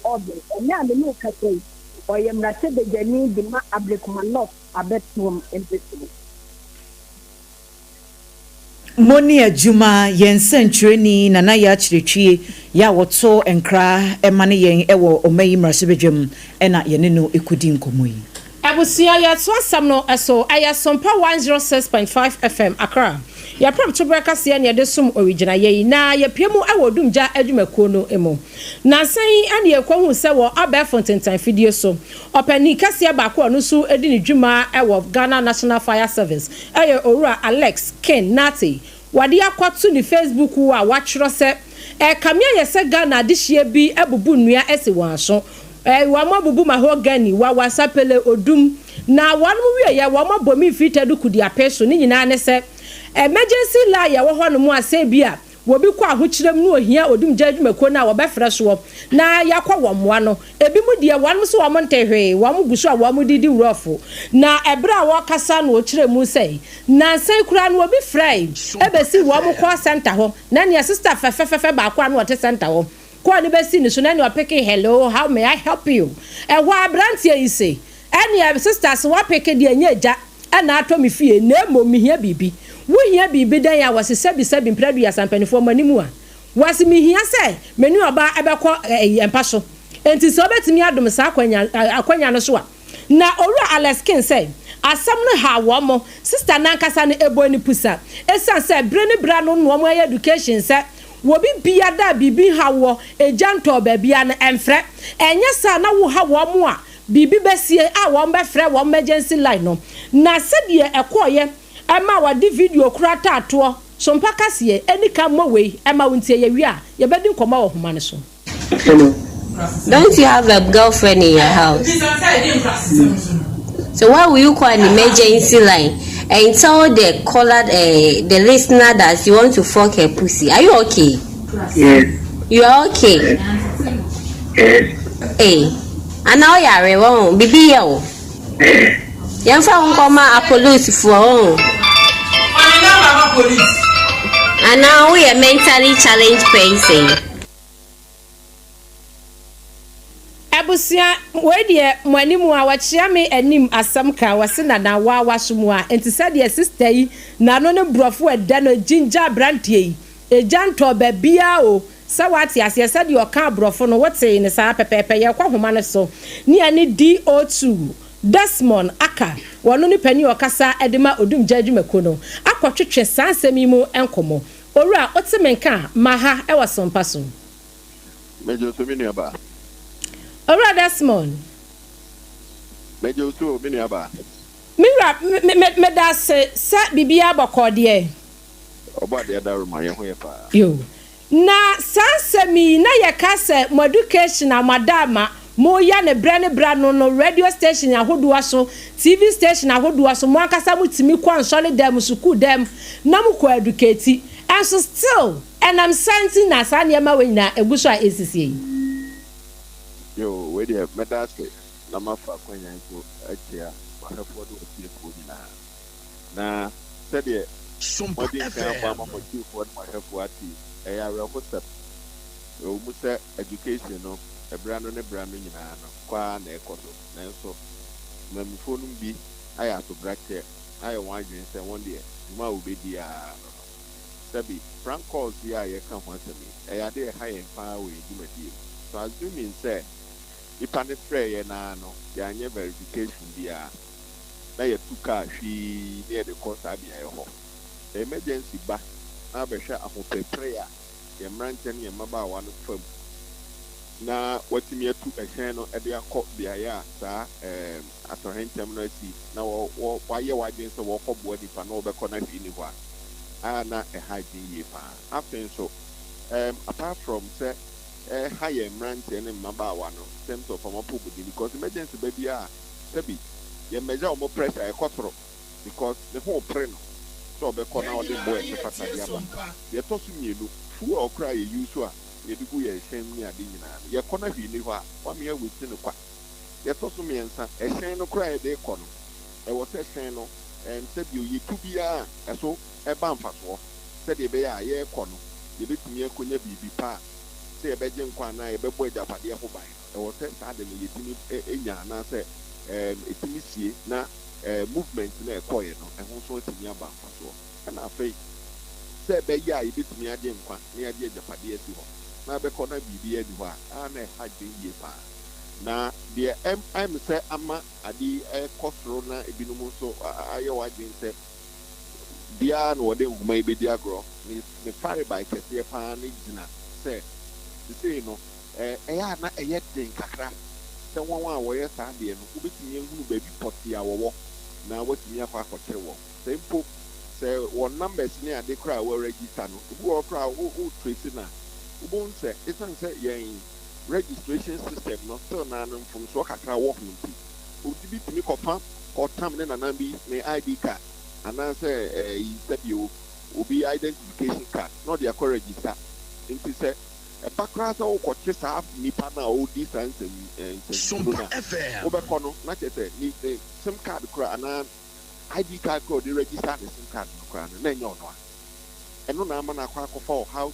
Obeng. Ɛnnɛ a me ne wo kasa yi, ɔyɛ mmarahyɛbadwani de ma Ablekuma North abɛtoam mpɛsoa. Mo ne adwuma, yɛn nsɛnkyerɛni Nana Yaa Kyerɛtwie yɛ a wɔto nkra ma ne yɛn wɔ ɔma yi mmarahyɛbadwam na yɛne no kɔdi nkɔmmɔ yi. Abusua, yɛto asɛm no so. Ɛyɛ Sompa 106.5 FM, Accra. Yɛn prɛmtoberɛ kaseɛ na yɛde som owigyinaeɛ yi, na yɛpue mu wɔ Odumgya adwumakuo no mu. Nnansa yi na yɛkɔhuu sɛ wɔ abɛɛfo ntentan fidie so, ɔpanin kɛseɛ baako a ɔno nso di ne dwuma wɔ Ghana National Fire Service yɛ Owura Alex Ken Nartey. Wɔde akɔto ne Facebook a watwerɛ sɛ, Ɛrekame ayɛ sɛ Ghana adehyeɛ bi abubu nnua asi wɔn aso. Wɔabubu mahogany, wawa, sapele, odum, na wɔnom wieɛ wɔabɔ me mfiri taduku de apee so. Ne nyinaa ne sɛ emergency line a ɛwɔ hɔnom a sɛ ebia Obi kɔ ahokyerɛ mu na ohia odumgya adwumakuo no a wɔbɛfrɛ soɔ na yɛakɔ wɔn mmoa no. Ebinom deɛ wɔnom se wɔn nte hwee, wɔn gu so a wɔn de di wurɔfo. Na ɛberɛ a wɔrekasa no ɔkyerɛɛ mu sɛ, nnansa yi koraa no obi frɛɛe bɛsii wɔn call centre hɔ na nea sister fɛfɛfɛfɛ baako a na ɔte centre hɔ call no bɛsii ne so na nea ɔpekee hello how may I help you? Ɛhɔ ara aberanteɛ yi se, ɛneɛ sister se woapeke deɛ ɛnyɛ agya na atɔ me fie na mmom mehia biribi. Wohia biribi dɛn a wɔse sɛbi sɛbi mprɛ aduasa mpaninfoɔ mo anim a wɔse mehia sɛ me ne ɔbaa bɛkɔ ɛyi mpa so enti sɛ wobɛtumi adom saa akwanya akwanya no so a. Na Owura Alex King sɛ asɛm no haa wɔn, sister no ankasa no ɛbɔɔ ne pusa ɛsiane sɛ bere ne bere ano na wɔn ayɛ education sɛ wɔbi biada a biribi haw wɔ egya ntɔɔ baabiara no ɛmfrɛ ɛnyɛ saa na woha wɔn a biribi bɛsie a wɔbɛfrɛ wɔn emergency line no, na sɛdeɛ ɛkɔeɛ ma wɔde video kora taatoɔ so mpa kaseɛ ɛni ka mmɔ wei ma wo ntie yɛwie a yɛbɛdi nkɔmmɔ wɔ homa no so. Hello. Don't you have a girlfriend in your house? So why will you call an emergency line and tell the caller, the listener that you want to fuck her pussy? Are you okay? Yes. You are okay? Yes. Hey, ana ɔyare wɔn bibi yɛ o. Yɛmfa wo nkɔma apolisifoɔ wɔn. Anaa woyɛ mentally challenged person. Abusua wei deɛ mo anim a wɔkyea me anim asɛm ka wɔse nana waa waso mu a nti sɛdeɛ sister yi nano ne brɔfo ɛdɛ no ginger abranteɛ yi egya ntɔɔ baabiaa o sɛ wate aseɛ sɛdeɛ ɔka abrɔfo no wotee no saa pɛpɛɛpɛ yɛkɔ homa no so ne ɛne DO2 Desmond Aka wɔno ne panin a ɔkasa de ma Odumgya adwumakuo no akɔtwetwe saa nsɛm yi mu nkɔmmɔ Owura wote me nka a ma ha wɔ sompa so. Megye wo so, me nuabaa. Owura Desmond. Megye wo so o, me nuabaa. Me wura, me, me, meda ase sɛ biribiara bɔkɔɔ deɛ. Ɔbɔadeɛ adaworoma, yɛn ho yɛ paa. Yoo. Na saa nsɛm yi, na yɛka sɛ mo education a moada ama moyɛ no berɛ ne berɛ ano no, radio station ahodoɔ so, TV station ahodoɔ so, mo ankasa motumi kɔ nsɔredan mu, sukuu dan mu, na mokɔ educate. Ɛnso still, Ɛnam saa nti na saa nneɛma wei nyinaa ɛgu so a ɛresisie yi. Yoo, wei deɛ mɛda ase na mafa akwanya yi so akyia m'ahwɛfoɔ ne w'atiefoɔ nyinaa. Na sɛdeɛ moadi nkan abɔ ama mo atiefoɔ ne mo ahwɛfoɔ ate yi, ɛyɛ awerɛhosɛm. Ɛwɔ mu sɛ education no, ɛberɛ ano ne berɛ ano nyinaa no, kɔ ara na ɛkɔ so, nanso mmamufoɔ no mu bi ayɛ asobrakyeɛ ayɛ wɔn adwene sɛ wɔn deɛ, dwuma a wɔbɛdi ara no no, Sɛbi, prank calls yi a yɛka ho asɛm yi, ɛyɛ ade a ɛha yɛn paa wɔ yɛn dwumadie mu. So assuming sɛ nipa no frɛɛ yɛn ara no, yɛanyɛ verification biara, na yɛtu car hwii na yɛde kɔ saa beaeɛ hɔ. Sɛ emergency ba na abɛhwɛ ahoprepre a yɛn mmeranteɛ ne yɛn mmabaawa no fa mu na wɔatumi atu hyɛn no de akɔ beaeɛ a saa ɛɛm atɔhɛnkyɛm no asi na wɔ wɔ wɔayɛ wɔn adwene sɛ wɔrekɔboa nipa na wɔbɛkɔ na hwee nni hɔ a, a na ɛha adwene yie pa ara. Afei nso, ɛɛm apart from sɛ ɛha yɛn mmeranteɛ ne mmabaawa no in terms of wɔn apɔmuden because emergency ba biara a, sɛbi yɛ measure wɔn pressure a ɛkɔ soro because ne ho repere no sɛ ɔbɛkɔ na ɔde mmoa a ɛsɛ fata de aba. Deɛ ɛtɔ so mmienu, fuel koraa a yɛ use a yɛde gu yɛn hyɛn mu ne ade nyinaa no, yɛkɔ na hwee nni hɔ a, wamea waste no kwa. Deɛ ɛtɔ so mmiɛnsa, ɛhyɛn no koraa a yɛde rekɔ no, ɛwɔ sɛ hyɛn no, ɛɛm, sɛbio yɛtu biara a, ɛso ba mfasoɔ, sɛdeɛ ɛbɛyɛ a yɛrekɔ no, yɛbɛtumi akɔnya biribi pa a, sɛ yɛbɛgye nkwa anaa yɛbɛbɔ agyapadeɛ ho ban no. Ɛwɔ sɛ saa ade no yɛtumi nya anaasɛ ɛtumi sie na movement no a ɛkɔeɛ no, ɛho nso atumi aba mfasoɔ. Ɛna afei, sɛ ɛbɛyɛ a yɛbɛtumi agye nkwa na yɛagye agyapadeɛ asi hɔ, na ɛbɛkɔ na biribiara nni hɔ a, a na ɛha adwene yie pa ara. Na deɛ ɛm sɛ ama ade yi rekɔ soro na ebinom nso ayɛ wɔn adwene sɛ biara na wɔde nhoma yi bɛdi agorɔ, ne farebae kɛseɛ pa ara no gyina sɛ sesei no ɛyɛ a na ɛyɛ den kakra sɛ wɔn a wɔyɛ saa adeɛ no wobɛtumi ahunu baabi pɔtee a wɔwɔ na wɔatumi akɔ akɔkyere wɔn. Sɛ mpo sɛ wɔn numbers ne ade koraa a wɔregister no, ebi wɔ hɔ koraa a wo trace no a, wobɛhu sɛ ɛsiane sɛ yɛn registration system no still naa no mfomsoɔ kakra wɔ ho nti, obi bi tumi kɔfa kɔtam ne nana bi ne ID card anaasɛ ɛyi sɛbio obi identification card na ɔde akɔ register. Nti sɛ ɛba koraa sɛ wokɔkye saa nipa no a ɔredi saa nsɛm nsɛmhunu no Sompa a, FM. wobɛkɔ no na kyerɛ sɛ ne ne sim card koraa anaa ID card koraa a ɔde register ne sim card no koraa no na ɛnyɛ ɔno a. Ɛno na ama no akɔ akɔfa ɔhaw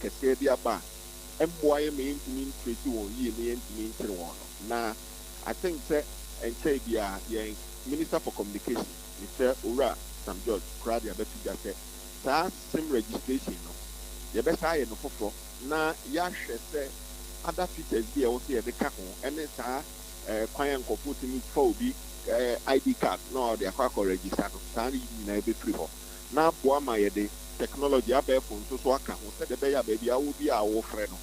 kɛseɛ de aba a ɛmmoa yɛn ma yɛntumi ntrace wɔn yie na yɛntumi nkyere wɔn no. Na I think sɛ ɛnkyɛe biara yɛn Minister for Communication, mekyerɛ Owura Sam George koraa de abɛto dwa sɛ saa sim registration no yɛbɛsan ayɛ no foforɔ na yɛahwɛ sɛ other features bi a ɛwɔ sɛ yɛde ka ho ne saa kwan a nkurɔfoɔ tumi fa obi ID card na ɔde akɔ akɔ register no, saa ne nyinaa bɛfiri hɔ na aboa ma yɛde technology abɛɛfo nso so aka ho sɛdeɛ ɛbɛyɛ a baabi a wowɔ biara a wofrɛ no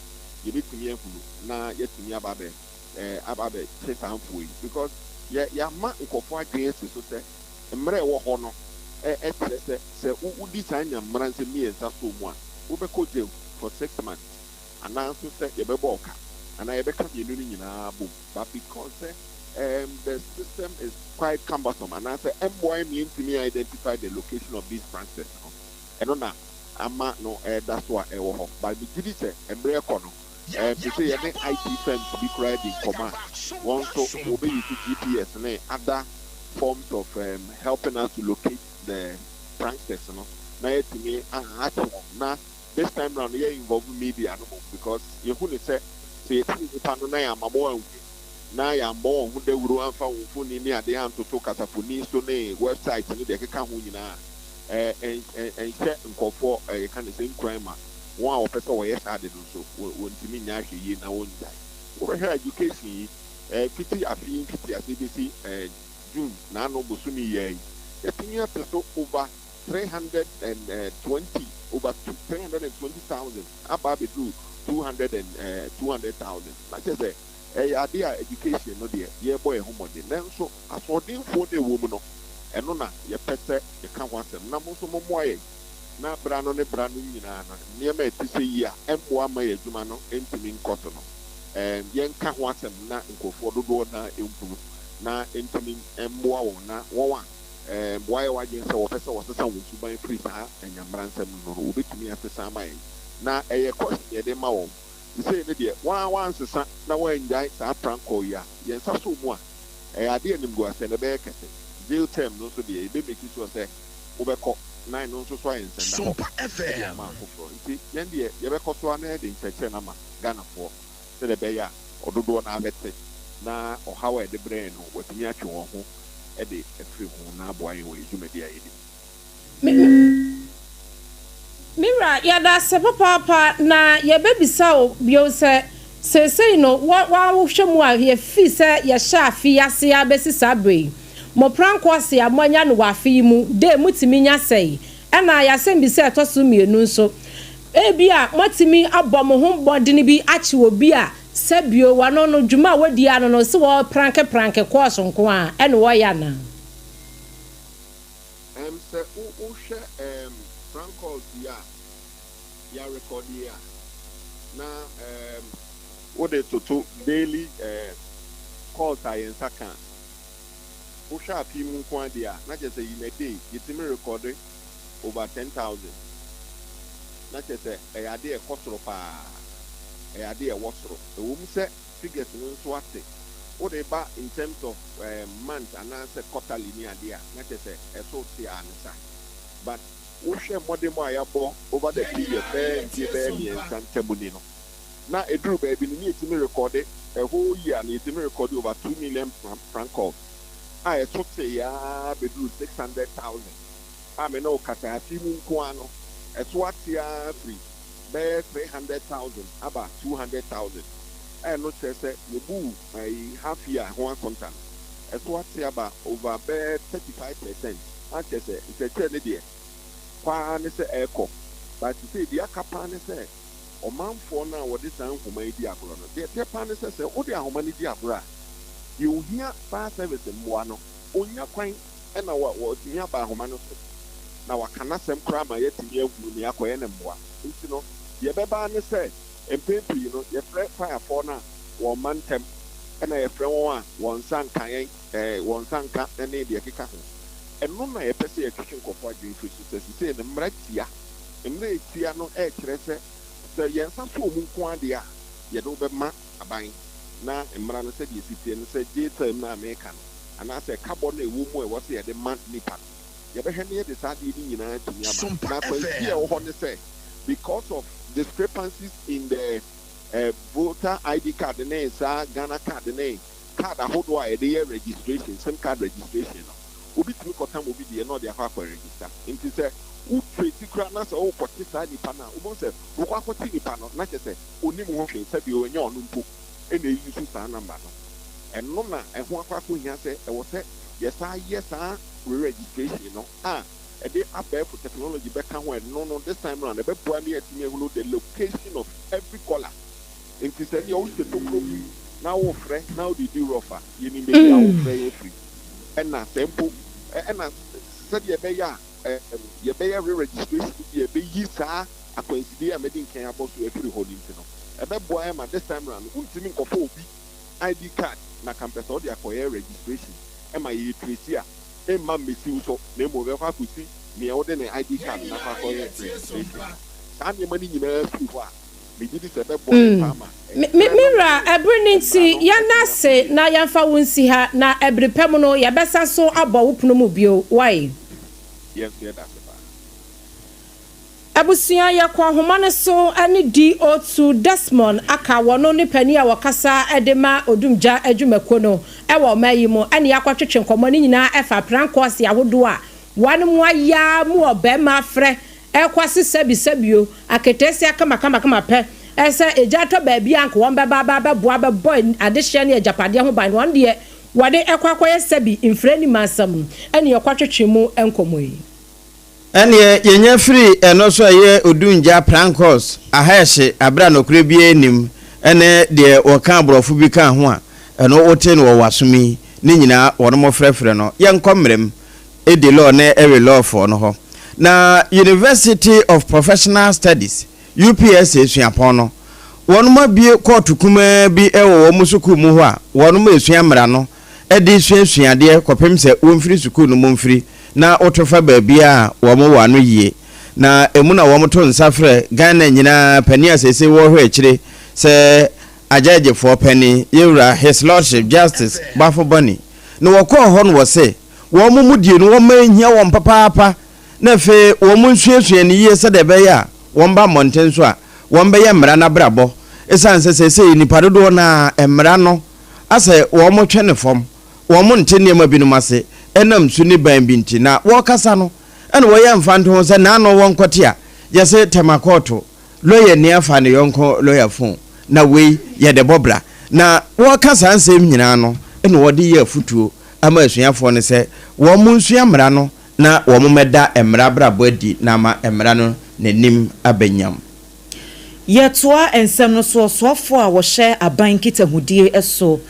yɛbɛtumi ahunu na yɛatumi aba abɛ aba abɛkye saa mfoɔ yi because yɛ yɛama nkurɔfoɔ adwene asi so sɛ mmerɛ a ɛwɔ hɔ no kyerɛ sɛ sɛ wodi saa nya mmara nsɛm mmiɛnsa so mu a wobɛkɔ jail for 6 months anaa nso sɛ yɛbɛbɔ wo ka anaa yɛbɛka mmienu no nyinaa bom. But because sɛ the system is quite cumbersome anaasɛ ɛmmoa yɛn ma yɛntumi identify the location of these pranksters no, ɛno na ama no ɛreda so a ɛwɔ hɔ. But megye di sɛ mmerɛ rekɔ no, te sɛ yɛne IT firms bi koraa di nkɔmmɔ a, wɔn nso wɔbɛ use GPS ne other forms of helping us to locate the pranksters no na yɛatumi akye wɔn. Na this time round no yɛ involve media no mmom because yɛhu no sɛ sɛ yɛkyere nnipa no na yɛamma mo anhu na yɛammɔ wɔn ho dawuro amfa wɔn mfoni ne adeɛ antoto kasafoni so ne website ne deɛ ɛkeka ho nyinaa a, ɛnhyɛ nkurɔfoɔ yɛka no sɛ nkuran ma wɔn a wɔpɛ sɛ wɔyɛ saa ade no nso wɔntumi nyɛ ahwɛyie na wɔngyae. Wobɛhwɛ a education yi fiti afe yi mfitiaseɛ bɛsi June n'ano bosome yi ara yi, yɛatumi ate so over 320, over 320,000 aba abɛduru 200 and 200,000. Na kyerɛ sɛ ɛyɛ adeɛ a education no deɛ yɛrebɔ yɛn ho mmɔden, nanso asoɔdenfoɔ no a ɛwɔ mu no, ɛno na yɛpɛ sɛ yɛka ho asɛm na mo nso mommoa yɛn na berɛ ano ne berɛ ano nyinaa no nneɛma a ɛte sɛ yi a ɛmmoa mma yɛn adwuma no ntumi nkɔ so no, yɛnka ho asɛm na nkurɔfoɔ dodoɔ no ara nhunu na ɛntumi mmoa wɔn na wɔn a wɔayɛ wɔn adwene sɛ wɔpɛ sɛ wɔsesa wɔn suban firi saa anyambransɛm no no, wɔbɛtumi asesa ama yɛn. Na ɛyɛ caution yɛde ma wɔn. Sesei no deɛ, wɔn a wɔansesa na wɔangyae saa prankɔɔ yi a, yɛn nsa sɔ mu a, ɛyɛ adeɛ a animguaseɛ no ɛbɛyɛ kɛse. Jail term no nso deɛ, yɛbɛ make sure sɛ wobɛkɔ, na ɛno nso so ayɛ nsɛnnahɔ Sompa de FM. ama afoforɔ. Nti yɛn deɛ, yɛbɛkɔ so ara na yɛde nkyerɛkyerɛ no ama Ghanafoɔ sɛdeɛ ɛbɛyɛ a ɔdodoɔ no ara bɛte na ɔhaw a yɛde brɛ yɛn no, wɔatumi atwe wɔn ho de afiri ho na aboa yɛn wɔ yɛn dwumadi a yɛdi mu. Me me wura, yɛda ase papaapa, na yɛbɛbisa wo bio sɛ, seesei no, wo wohwɛ mu a, yɛfiri sɛ yɛhyɛ afe yi ase ara bɛsi saa berɛ yi, mo pranko ase a moanya no wɔ afe yi mu de, motumi nya sɛn? Ɛna yɛasɛmbisa a ɛtɔ so mmienu nso, ebia moatumi abɔ mo ho mmɔdene bi akye obi a sɛ bio, wɔno no, dwuma a wɔdi ano no, sɛ wɔpranke pranke kɔɔso nko ara ɛna wɔyɛ anaa? Sɛ wo wohwɛ prank calls yi a yɛarekɔde yi a, na wode toto daily calls a yɛn nsa ka a, wohwɛ afe yi mu nko ara deɛ a, na kyerɛ sɛ in a day yɛtumi rekɔde over 10,000. Na kyerɛ sɛ ɛyɛ adeɛ a ɛkɔ soro paa, ɛyɛ adeɛ a ɛwɔ soro. Ɛwɔ mu sɛ figures no nso ate, wode ba in terms of month anaasɛ quarterly ne adeɛ a, na kyerɛ sɛ ɛso te a ne sa. But wohwɛ mmɔdemmɔ a yɛabɔ over the Yɛn period nyinaa bɛyɛ yɛtie mfeɛ bɛyɛ Sompa. 3 ntam ni no, na ɛduru baabi no ne yɛtumi rekɔde. A whole year no yɛtumi rekɔde over 2 million prank calls a ɛso tee ara bɛduru 600,000 a me ne wo kasa afe mu nko ara no, ɛso ate ara firi bɛyɛ 300,000 aba 200,000 a ɛno kyerɛ sɛ yɛbuu ayi half year ho akonta no, ɛso ate aba over bɛyɛ 35% a kyerɛ sɛ nkyerɛkyerɛ ne deɛ kɔ ara ne sɛ ɛrekɔ. But sɛ deɛ aka paa ne sɛ ɔmanfoɔ no a wɔde saa nhoma yi di agorɔ no, deɛ ɛteɛ paa ne sɛ sɛ wode ahoma no di agorɔ a, deɛ ohia fire service mmoa no, ɔnya kwan ɛna wɔtumi aba ahoma no so na waka n'asɛm koraa ma yɛatumi ahunu nea akɔyɛ ne mmoa. Nti no deɛ ɛbɛba ne sɛ mpɛn pii no yɛfrɛ firefoɔ no a wɔn mma ntɛm, ɛna yɛfrɛ wɔn a wɔn nsa nka yɛn wɔn nsa nka ne deɛ ɛkeka ho. Ɛno na yɛpɛ sɛ yɛtwetwe nkɔfoɔ adwene firi so sɛ sisei no mmara tia. Mmara etia no ɛrekyerɛ sɛ sɛ yɛn nsa so wɔn nko adeɛ a, yɛde wo bɛma aban na mmara no sɛdeɛ esi teɛ no sɛ gye term no a meka no anaasɛ kabɔ no a ɛwɔ mu a ɛwɔ sɛ yɛde ma nipa no, yɛbɛhwɛ na yɛde saa adeɛ no nyinaa atumi aba. Sompa Na akwansi a FM. ɛwɔ hɔ ne sɛ because of discrepancies in the voter ID card ne saa Ghana card ne card ahodoɔ a yɛde yɛ registration, SIM card registration no, obi tumi kɔtam obi deɛ na ɔde akɔ akɔ register. Nti sɛ wo trace koraa na sɛ wokɔte saa nipa no a, wobɛhu sɛ wokɔ akɔte nipa no na kyerɛ sɛ onim ho hwee, sɛdeɛ ɔnyɛ ɔno mpo ɛna ɛyi so saa number no. Ɛno na ɛho akɔ akɔhia sɛ ɛwɔ sɛ yɛsaa yɛ saa re-registration no a ɛde abɛɛfo technology bɛka ho. Ɛno no, this time round ɛbɛboa ne yɛatumi ahunu the location of every caller. Nti sɛ deɛ wohyɛ tokuro bi na wofrɛ na wode di rough a, yɛnim baabi a wofrɛ yɛ firi. Ɛna sɛ mpo ɛna sɛdeɛ ɛbɛyɛ a yɛbɛyɛ re-registration bi a ɛbɛyi saa akwansideɛ a mɛde nkan abɔ so afiri hɔ no nti no, ɛbɛboa yɛ ma this time round no wontumi nkɔfa obi ID card na kampɛ sɛ wode akɔyɛ registration ɛma yɛyɛ trace a ɛmma mmɛsiw so, na mmom ɛbɛkɔ akɔsi nea wode ne ID Yɛn card na akɔ nyinaa akɔyɛ yɛtie registration Sompa. no. Saa nneɛma no nyinaa firi hɔ a, megye di sɛ ɛbɛboa yɛ paa ma Me me nkyerɛ me no wura, ne ɛbere no mmara nti, no yɛnna atumi akɔ ase yie. na yɛmfa wo nsi ha, na ɛbere pɛ mu no, yɛbɛsa so abɔ wo pono mu bio. Wai? Yɛn nso yɛda ase paa. Abusua, yɛkɔ ahoma no so ne DO2 Desmond aka wɔno ne panin a wɔkasa de ma odumgya adwumakuo no ɛwɔ ɔman yi mu, ɛne yɛakɔtwetwe nkɔmmɔ no nyinaa ɛfa prank calls ahodoɔ a wɔn mu ayaa mu ɔbɛrima afrɛ ɛkɔ ase sɛbisɛbio aketeesia kamakamakama pɛ ɛsɛ egya atɔ baabi a nka wɔn bɛba aba bɛboa bɛbɔ adehyeɛ ne agyapadeɛ ho ban. Wɔn deɛ wɔde ɛkɔ akɔyɛ sɛbi mfrɛ ni mansam ɛne yɛkɔtwetwe mu nkɔmmɔ yi. Ɛneɛ yɛnya firi ɛno so a ɛyɛ odungya prank calls aha ɛhye aberɛ a nɔkorɛ biara nim ɛne deɛ wɔka aborɔfo bi ka ho a ɛno wote no wɔ wasom yi ne nyinaa wɔnom frɛfrɛ no. Yɛnkɔ mmerɛm ɛdi law ne ɛwe lawfoɔ no hɔ na University of Professional Studies, UPSA suapɔn no, wɔnom abie kɔɔto kumaa bi ɛwɔ wɔn sukuu mu hɔ a wɔnom esua mmara no ɛde suasuadeɛ kɔpem sɛ wɔmfiri sukuu no mu mfiri na woto fa baabi a wɔn wɔ ano yie. Na emu na wɔn to nsa frɛ Ghana nyinaa panin a seesei wɔrehwɛ akyire sɛ agyagyefoɔ panin, yɛwura His Lordship Justice Bafo Bɔne. Na wɔkɔɔ hɔ no, wɔse wɔn mu die no wɔn ehia wɔn papaapa na afei wɔn nsuasua no yie sɛdeɛ ɛbɛyɛ a wɔn ba mmɔnten so a wɔn bɛyɛ mmara n'abrabɔ, ɛsiane sɛ seesei nipa dodoɔ naa mmara no asɛ wɔn twɛ ne fam, wɔn nte nneɛma binom ase ɛnam su ne ban bi nti. Na wɔrekasa no ɛna wɔyɛ mfanto ho sɛ naano wɔn kɔte a yɛsɛ Tɛma kɔɔto lɔya ni afa ne yɔnko lɔya phone na wei yɛde bɔ bra. Na wɔreka saa nsɛm nyinaa no ɛna wɔde yɛ afutuo ama asuafoɔ no sɛ wɔn mo nsua mmara no na wɔn mmɛda mmara abrabɔ adi na ama mmara no n'anim abɛnyam. Yɛtoa nsɛm no so. Ɔsoafoɔ a wɔhyɛ aban nkitahodie so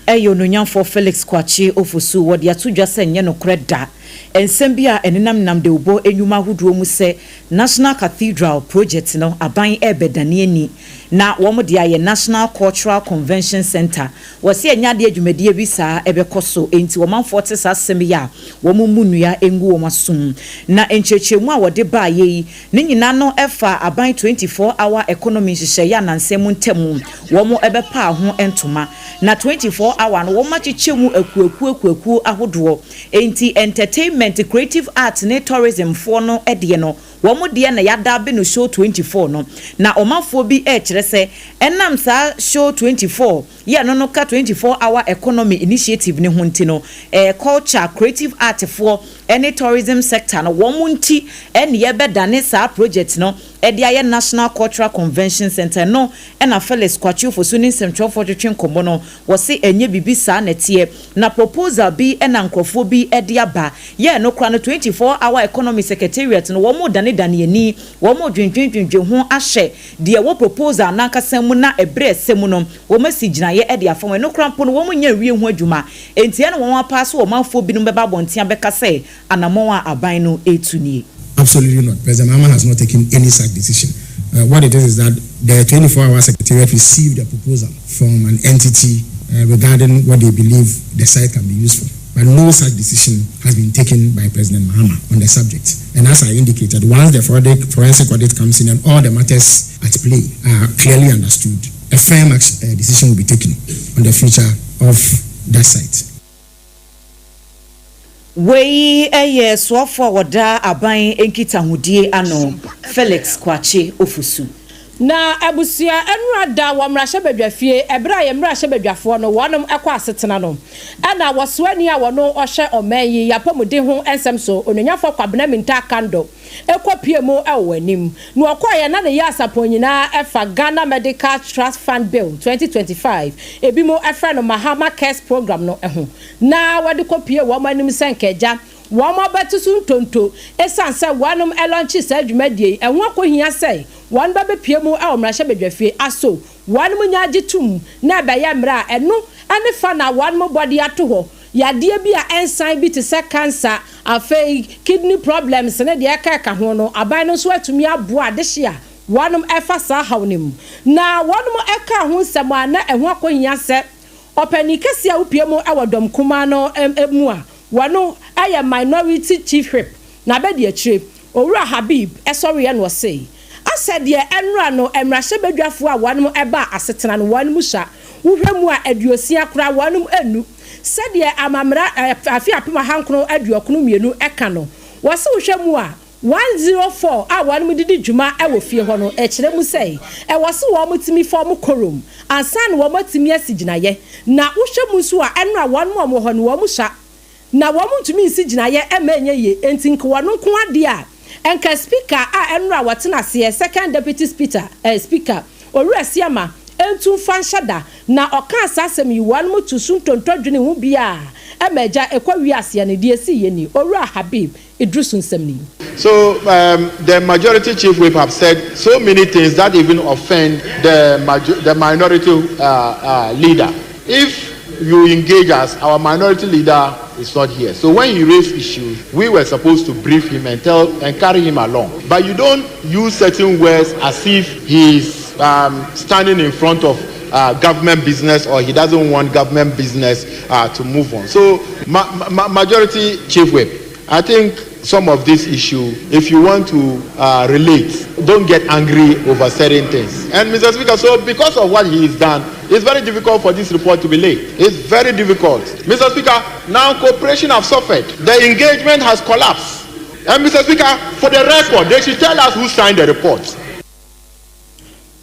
ɛyɛ Ononyamfoɔ Felix Kwakye Ofosu wɔde ato dwa sɛ nyɛ nokorɛ da nsɛm bi a ɛnenamnam de wobɔ nnwuma ahodoɔ mu sɛ National Cathedral project no aban ɛrebɛdane ani na wɔn de ayɛ National Cultural Convention Center. Wɔsi ɛnyɛ adeɛ dwumadie bi saa ɛbɛkɔ so, enti wɔmanfoɔ te saa asɛm yi a wɔn mu nnua ngu wɔn asom. Na nkyerɛkyerɛmu a wɔde baayɛ yi ne nyinaa no ɛfa aban 24 hour economy nhyehyɛeɛ anansɛm mu ntɛm wɔn ɛbɛpa ho ntoma. Na 24 hour no wɔn akyekyɛ mu akuakuo akuakuo ahodoɔ, enti entertainment, creative arts ne tourism foɔ no deɛ no. Wɔn deɛ na yɛadaabe no Show 24 no. Na ɔmanfoɔ bi rekyerɛ sɛ ɛnam saa Show 24 yɛ no no ka 24 Hour Economy Initiative no ho nti no, ɛɛ culture, creative art foɔ ne tourism sector no wɔn nti na yɛbɛdane saa project no de ayɛ National Cultural Convention Centre. Ɛno na Felix Kwakye Ofosu ne nsɛmtwerɛfoɔ twetwe nkɔmmɔ no, wɔse ɛnyɛ biribi saa na ɛteɛ, na proposal bi na nkurɔfoɔ bi de aba. Yɛ ɛno koraa no, 24 Hour Economy Secretariat no wɔredanedane ani, wɔredwendwendwendwen ho ahyɛ deɛ ɛwɔ proposal no ankasa mu na ɛberɛ a ɛsɛ mu no wɔasi gyinaeɛ de afa ho. Ɛno koraa mpo no wɔnnya nwie ho adwuma, enti ɛna wɔapaa sɛ ɔmanfoɔ binom bɛba abɔnten abɛka sɛ anammɔn a aban no retu nie. Absolutely not. President Mahama has not taken any such decision. Uh, what it is is that the 24-hour secretariat received a proposal from an entity uh, regarding what they believe the site can be used for. But no such decision has been taken by President Mahama on the subject. And as I indicated, once the forensic audit comes in and all the matters at play are clearly understood, a firm uh, decision will be taken on the future of that site. Wei yɛ soafoɔ a wɔda aban nkitahodie ano, Felix Kwakye Ofosu. Na abusua nnora da wɔ mmarahyɛbadwafie ɛberɛ a yɛn mmarahyɛbadwafoɔ no wɔnom kɔ asetena no ɛna wɔsoani a wɔno ɔhwɛ ɔman yi yapɔmuden ho nsɛm so Onuonyafoɔ Kwabena Mintah Akandoh kɔ pue mu wɔ wɔn anim na ɔkɔeɛ na ne yaasapɔn nyinaa ɛfa Ghana Medical Trust Fund Bill 2025 ebi mo frɛ no Mahama Cares Program no ho na wɔde kɔpue wɔn anim sɛ nka agya wɔn abɛto so ntonto esiane sɛ wɔnom lɔnkye saa dwumadie yi ɛho akɔhia sɛ wɔn ba bɛpue mu wɔ mmarahyɛbadwafie aso wɔnom nya gye tom na ɛbɛyɛ mmerɛ a ɛno ne fa na wɔnom bɔ de ato hɔ yadeɛ bi a ɛnsan bi te sɛ cancer afei kidney problems ne deɛ ɛka ɛka ho no aban no nso atumi aboa adehye a wɔnom ɛfa saa haw no mu na wɔnom ɛka ho nsɛm a na ɛho akɔhia sɛ Ɔpanin kɛseɛ a wopue mu wɔ dɔm kumaa no mu a wɔno yɛ Minority Chief Whip na abɛdi akyire, Owura Habib sɔreeɛ na ɔse, Asɛ deɛ ɛnora no mmarahyɛbadwafoɔ a wɔnom baa asetena no wɔnom sua, wohwɛ mu a aduosia koraa wɔnom nnu. Sɛdeɛ amammara afe 1992 ka no, wɔse wohwɛ mu a 104 a wɔnom de di dwuma wɔ fie hɔ no kyerɛ mu sɛ ɛwɔ se wɔn tumi fɔm korom ansa na wɔn atumi asi gyinaeɛ. Na wohwɛ mu nso a ɛno a wɔnom a wɔwɔ hɔ no wɔn sua na wɔn ntumi nsi gyinaeɛ mma ɛnyɛ yie enti nka wɔn nko ara deɛ a nka Speaker a ɛno a wɔtena aseɛ Second Deputy Speaker Speaker Owura Asiamah ntu mfa nhyɛ da na ɔkaa saa asɛm yi wɔnom to so ntonto dwene ho biara ma agya ɛkɔ wie aseɛ no deɛ ɛsiiɛ nie Owura Habib Iddrisu nsɛm ni. So um, the majority chief whip have said so many things that even offend the, the minority uh, uh, leader. If you engage us, our minority leader is not here. So when he raised issues, we were supposed to brief him and tell and carry him along. But you don't use certain words as if he's um, standing in front of uh, government business or he doesn't want government business uh, to move on. So ma ma majority chief whip, I think some of this issue, if you want to uh, relate, don't get angry over certain things. And Mr. Speaker, so because of what he has done, it's very difficult for this report to be laid. It's very difficult. Mr. Speaker, now cooperation have suffered. The engagement has collapsed. And Mr. Speaker, for the record, they should tell us who signed the report.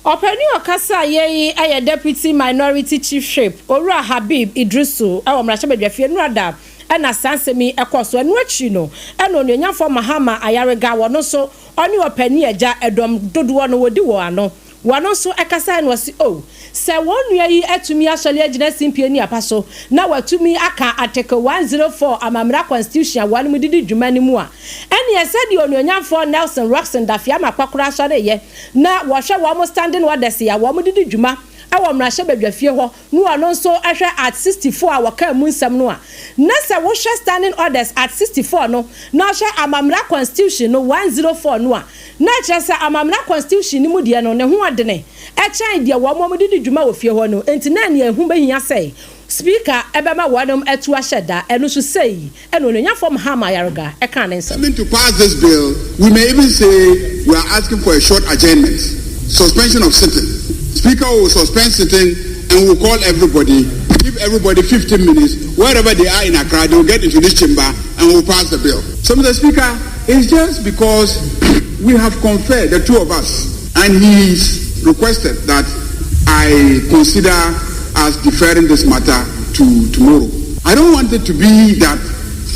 Ɔpanin a ɔkasaeɛ yi yɛ Deputy Minority Chief Whip, Owura Habib Iddrisu wɔ mmarahyɛbadwafie nnora da na saa nsɛm yi kɔɔ so. Ɛno akyiri no na Onuonyamfoɔ Mahama Ayariga, wɔno nso ɔne ɔpanin agya ɛdɔm dodoɔ no wɔdi wɔn ano, wɔno nso kasaeɛ na ɔse oh sɛ wɔn nua yi atumi asɔre agyina simpie ne apa so na watumi aka Article 104 amammara constitution a wɔnom de di dwuma no mu a ɛneɛ sɛdeɛ Onuonyamfoɔ Nelson Rockson Dafeama Kpakora asɔreyɛ na wɔhwɛ wɔn standing orders a wɔn de di dwuma wɔ mmarahyɛbadwafie hɔ na ɔno nso hwɛ Art 64 a wɔkaa mu nsɛm no a, na sɛ wohwɛ Standing Orders Art 64 no na wohwɛ Amammara Constitution no 104 no a, na ɛkyerɛ sɛ Amammara Constitution no mu deɛ no ne ho ɔdene kyɛn deɛ wɔn wɔde di dwuma wɔ fie hɔ no, enti na nea ɛho bɛhia sɛ Speaker bɛma wɔnom atu ahyɛ da, ɛno nso sei na Onuonyafoɔ Mahama Ayariga kaa ne nsɛm. Even to pass this bill, we may even say we are asking for a short adjournment, suspension of sitting. Speaker will suspend sitting and will call everybody, give everybody 15 minutes. Wherever they are in Accra, they will get into this chamber and will pass the bill. So, Mr. Speaker, it's just because We have conferred, the two of us, and he's requested that I consider us deferring this matter to tomorrow. I don't want it to be that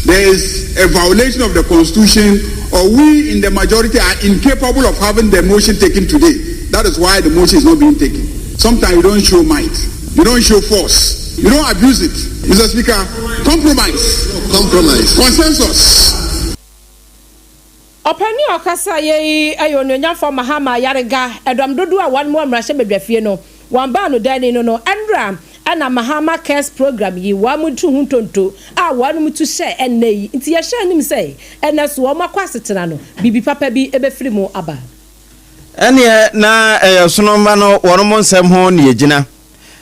there is a violation of the constitution or we in the majority are incapable of having the motion taken today. That is why the motion is not being taken. Sometimes you don't show might, you don't show force, you don't abuse it. Mr. Speaker, compromise. Compromise. Consensus. Ɔpanin a ɔkasaeɛ yi yɛ Onuonyamfoɔ Mahama Ayariga. Ɛdɔm dodoɔ a wɔn wɔ mmarahyɛbadwafie no, wɔn baanodani no no, ɛnnora na Mahama Cares Program yi wɔn tu ho ntonto a wɔn tu hyɛ ɛnnɛ yi. Nti yɛhwɛ anim sɛ ɛnnɛ so wɔn akɔ asetena no, biribi papa bi bɛfiri mu aba. Ɛnneɛ na ɛyɛ sono mma no wɔnom nsɛm ho na yɛgyina.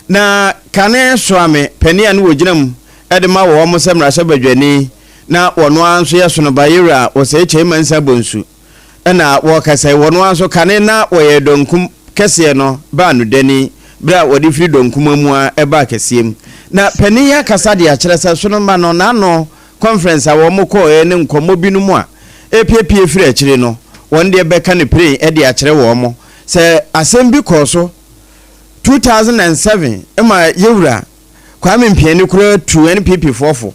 Na kane Soame panin a ne wɔgyina mu de ma wɔn sɛ mmarahyɛbadwani na wɔno ara nso yɛ sono ba Yewura Osei Kyei Mensah Bonsu na wɔrekasa yi, wɔno ara nso kane na wɔyɛ Donkum kɛseɛ no baanodani berɛ a wɔde firi Donkum Amua baa kɛseɛ mu. Na panin yi akasa de akyerɛ sɛ sono mma no n'ano conference a wɔn kɔɔɛ ne nkɔmmɔ binom a ɛrepiepie firi akyire no, wɔn deɛ bɛka no piren de akyerɛ wɔn sɛ asɛm bi kɔɔ so 2007 ma Yewura Kwame Mpiani koraa tuu NPP foɔ fo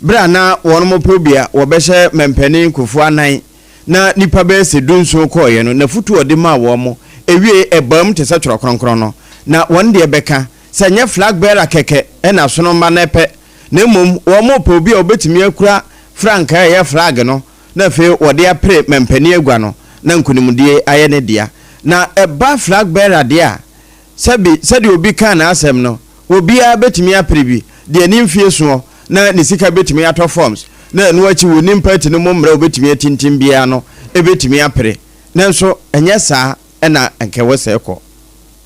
berɛ a na wɔn pɛ obi a wɔbɛhyɛ Mampanin Kufuor anan na nnipa bɛyɛ sɛ dunson kɔɔeɛ no, n'afutuo a ɔde maa wɔn ɛwiee ɛbaam te sɛ Twerɛ Kronkron no. Na wɔn deɛ bɛka sɛ nyɛ flag bearer kɛkɛ na asono mma no pɛ na mmom wɔn pɛ obi a ɔbɛtumi akura frankaa a ɛyɛ flag no na afei wɔde apere mampanin agua no na nkunimdie ayɛ ne dea. Na ɛba flag bearer deɛ a, sɛbe sɛdeɛ obi kaa n'asɛm no, obiara bɛtumi apere bi, deɛ ne mfie soɔ na ne sika bɛtumi atɔ forms, na ɛno akyi wɔnnim party no mu mmara a ɔbɛtumi atintim biara no bɛtumi apere. Nanso ɛnyɛ saa na anka ɛwɔ sɛ ɛkɔ.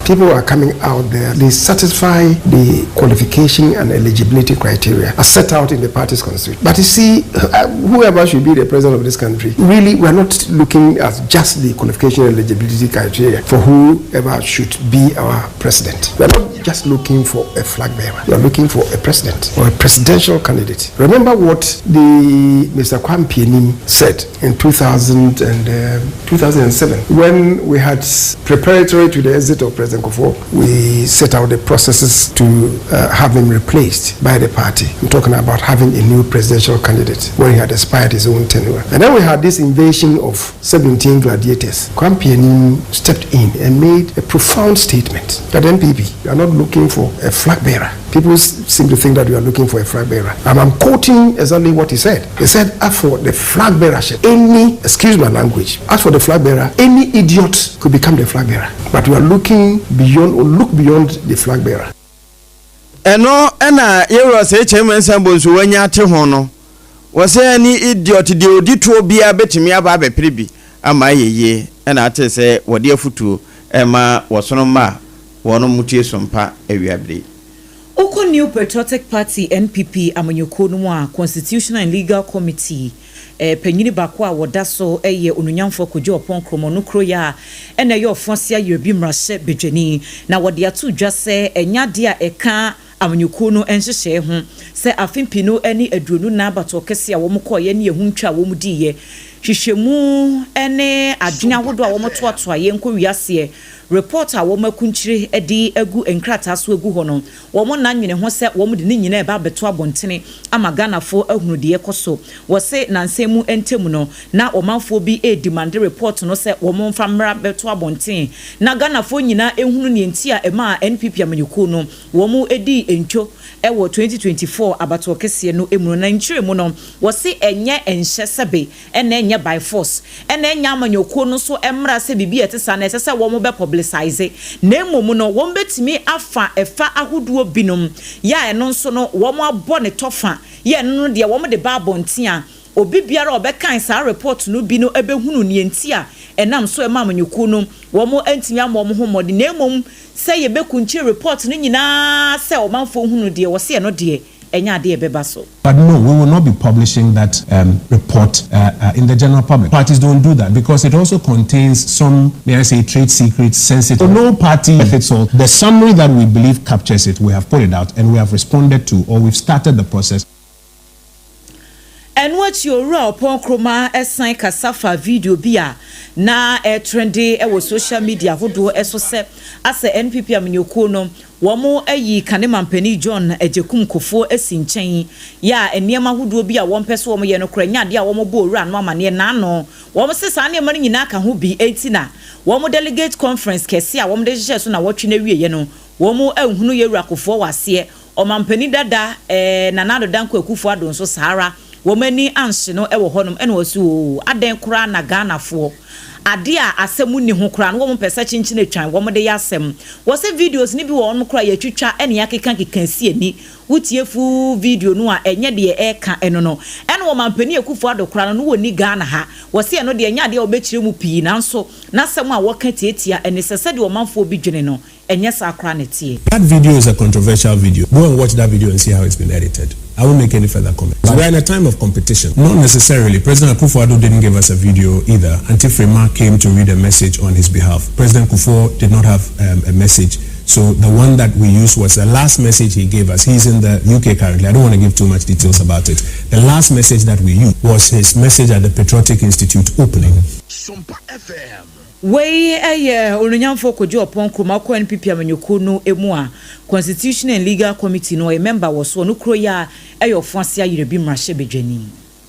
People are coming out there, they satisfy the qualification and eligibility criteria as set out in the party's constitution. But you see, whoever should be the president of this country, really, we are not looking at just the qualification and eligibility criteria for whoever should be our president. We are not just looking for a flag bearer. We are looking for a president or a presidential candidate. Remember what the Mr. Kwame Pianim said in 2000 and, 2007 when we had preparatory to the exit of President Kufuor, we set out the processes to have him replaced by the party. I'm talking about having a new presidential candidate when he had expired his own tenure. And then we had this invasion of 17 gladiators. Kwame Pianim stepped in and made a profound statement that NPP, we are not looking for a flag bearer. People seem to think that we are looking for a flag bearer. And I'm quoting exactly what he said. He said, as for the flag bearership, any, excuse my language, as for the flag bearer, any idiot could become the flag bearer. But we are looking beyond or look beyond the flag bearer. Ɛno na Yewura Osei Kyei Mensah Bonsu wanya ate ho no, wɔsɛ any idiot deɛ ɔdi toɔ biara bɛtumi aba abɛpere bi ama ayɛ yie ɛna ate sɛ wɔde afutuo rema wɔsono mma a wɔnom tie sompa awiabere yi. Wokɔ New Patriotic Party, NPP, amanyɔkuo no mu a, Constitutional and Legal Committee panyini baako a wɔda so yɛ Onuonyamfoɔ Kojo Oppong Nkrumah, ɔno kuro yi a ɛna ɛyɛ Ɔfoase Ayerɛbi mmarahyɛ badwani, na wɔde ato dwa sɛ ɛnyɛ adeɛ a ɛka amanyɔkuo no nhyehyɛɛ ho sɛ afe mpenu ne 24 abatoɔ kɛseɛ a wɔkɔeɛ ne ɛho ntwa a wɔdiiɛ, hwehwɛmu ne adwene ahodoɔ a wɔtoatoaeɛ nkɔwiaseɛ report a wɔakunkyire de agu nkrataa so agu hɔ no, wɔn nnwene ho sɛ wɔde ne nyinaa reba abɛto abɔntene ama Ghanafoɔ ahunu deɛ ɛrekɔ so. Wɔse nansa mu ntam no, na ɔmanfoɔ bi redemande report no sɛ wɔmfa mmra bɛto abɔnten na Ghanafoɔ nyinaa nhunu deɛ nti a ɛmaa NPP amanyɔkuo no wɔdii ntwo wɔ 2024 abatoɔ kɛseɛ no mu no. Na nkyerɛmu no, wɔse ɛnyɛ nhyɛ sɛbe ɛna ɛnyɛ by force, ɛna ɛnyɛ amanyɔkuo no nso mmra sɛ biribi a ɛte saa no ɛsɛ sɛ wɔn bɛ publicise, na mmom no wɔn bɛtumi afa ɛfa ahodoɔ binom yɛ a ɛno nso no wɔn abɔ ne tɔfa yɛ ɛno no deɛ wɔn de ba abɔnten a obi biara a ɔbɛkan saa report no bi no bɛhunu neɛ nti a ɛnam so ɛma amanyɔkuo no wɔn antumi ammɔ wɔn ho mmɔden, na mmom sɛ yɛbɛkunkyire report no nyinaa sɛ ɔmanfoɔ hunu deɛ wɔse ɛno deɛ ɛnyɛ adeɛ ɛbɛba so. But no, we will not be publishing that um, report uh, uh, in the general public. Parties don't do that because it also contains some, may I say, trade secrets, sensitive. So no party fits all. The summary that we believe captures it, we have put it out and we have responded to, or we've started the process. Ɛno akyi Owura Oppong Nkrumah san kasa faa video bi a na ɛretrende wɔ social media ahodoɔ so sɛ asɛ NPP amanyɔkuo no wɔayi kane mampanin John Agyekum Kufuor asi nkyɛn yɛ a nneɛma ahodoɔ bi a wɔmpɛ sɛ wɔyɛ no koraa nyɛ adeɛ a wɔbɔ owura no amaneɛ naano wɔse saa nneɛma no nyinaa ka ho bi enti na wɔn delegate conference kɛseɛ a wɔde hyehyɛɛ so nawɔtwe no awieɛ no wɔn anhunu Yɛwura Kufuor wɔ aseɛ Ɔmampanin dada eh, Nana Addo Dankwa Akufo Addo nso saa ara, wɔn ani anhye no wɔ hɔnom ɛna wɔse oo adɛn koraa na Ghanafoɔ adeɛ a asɛm nni ho koraa no wɔn mpɛ sɛ kyenkyen atwan wɔn de yɛ asɛm. Wɔse videos no bi wɔ hɔnom koraa yɛatwitwa ɛna yɛakeka keka asi ani, wotie full video no a ɛnyɛ deɛ ɛreka ɛno no. Ɛna Ɔmampanin Akufo Addo koraa no no wɔnni Ghana ha, wɔse ɛno deɛ ɛnyɛ adeɛ a wɔbɛkyerɛ mu pii nanso n'asɛm a wɔka tiatia ɛne sɛ sɛdeɛ ɔmanfoɔ bi dwene no ɛnyɛ saa koraa na ɛteɛ. That video is a controversial video. Go and watch that video and see how it's been edited. I won't make any further comment. We are in a time of competition. Not necessarily. President Akufo-Addo didn't give us a video either. Auntie Frema came to read a message on his behalf. President Kufuor did not have um, a message. So the one that we used was the last message he gave us. He's in the UK currently. I don't want to give too much details about it. The last message that we used was his message at the Patriotic Institute opening. Sompa FM. Wei yɛ Onuonyamfoɔ Kojo Oppong Nkrumah ɔkɔ NPP amanyɔkuo no mu a Constitution and Legal Committee no ɔyɛ mɛmba wɔ so, ɔno kuro yi ara yɛ Ɔfoase Ayerɛbi mmarahyɛbadwani.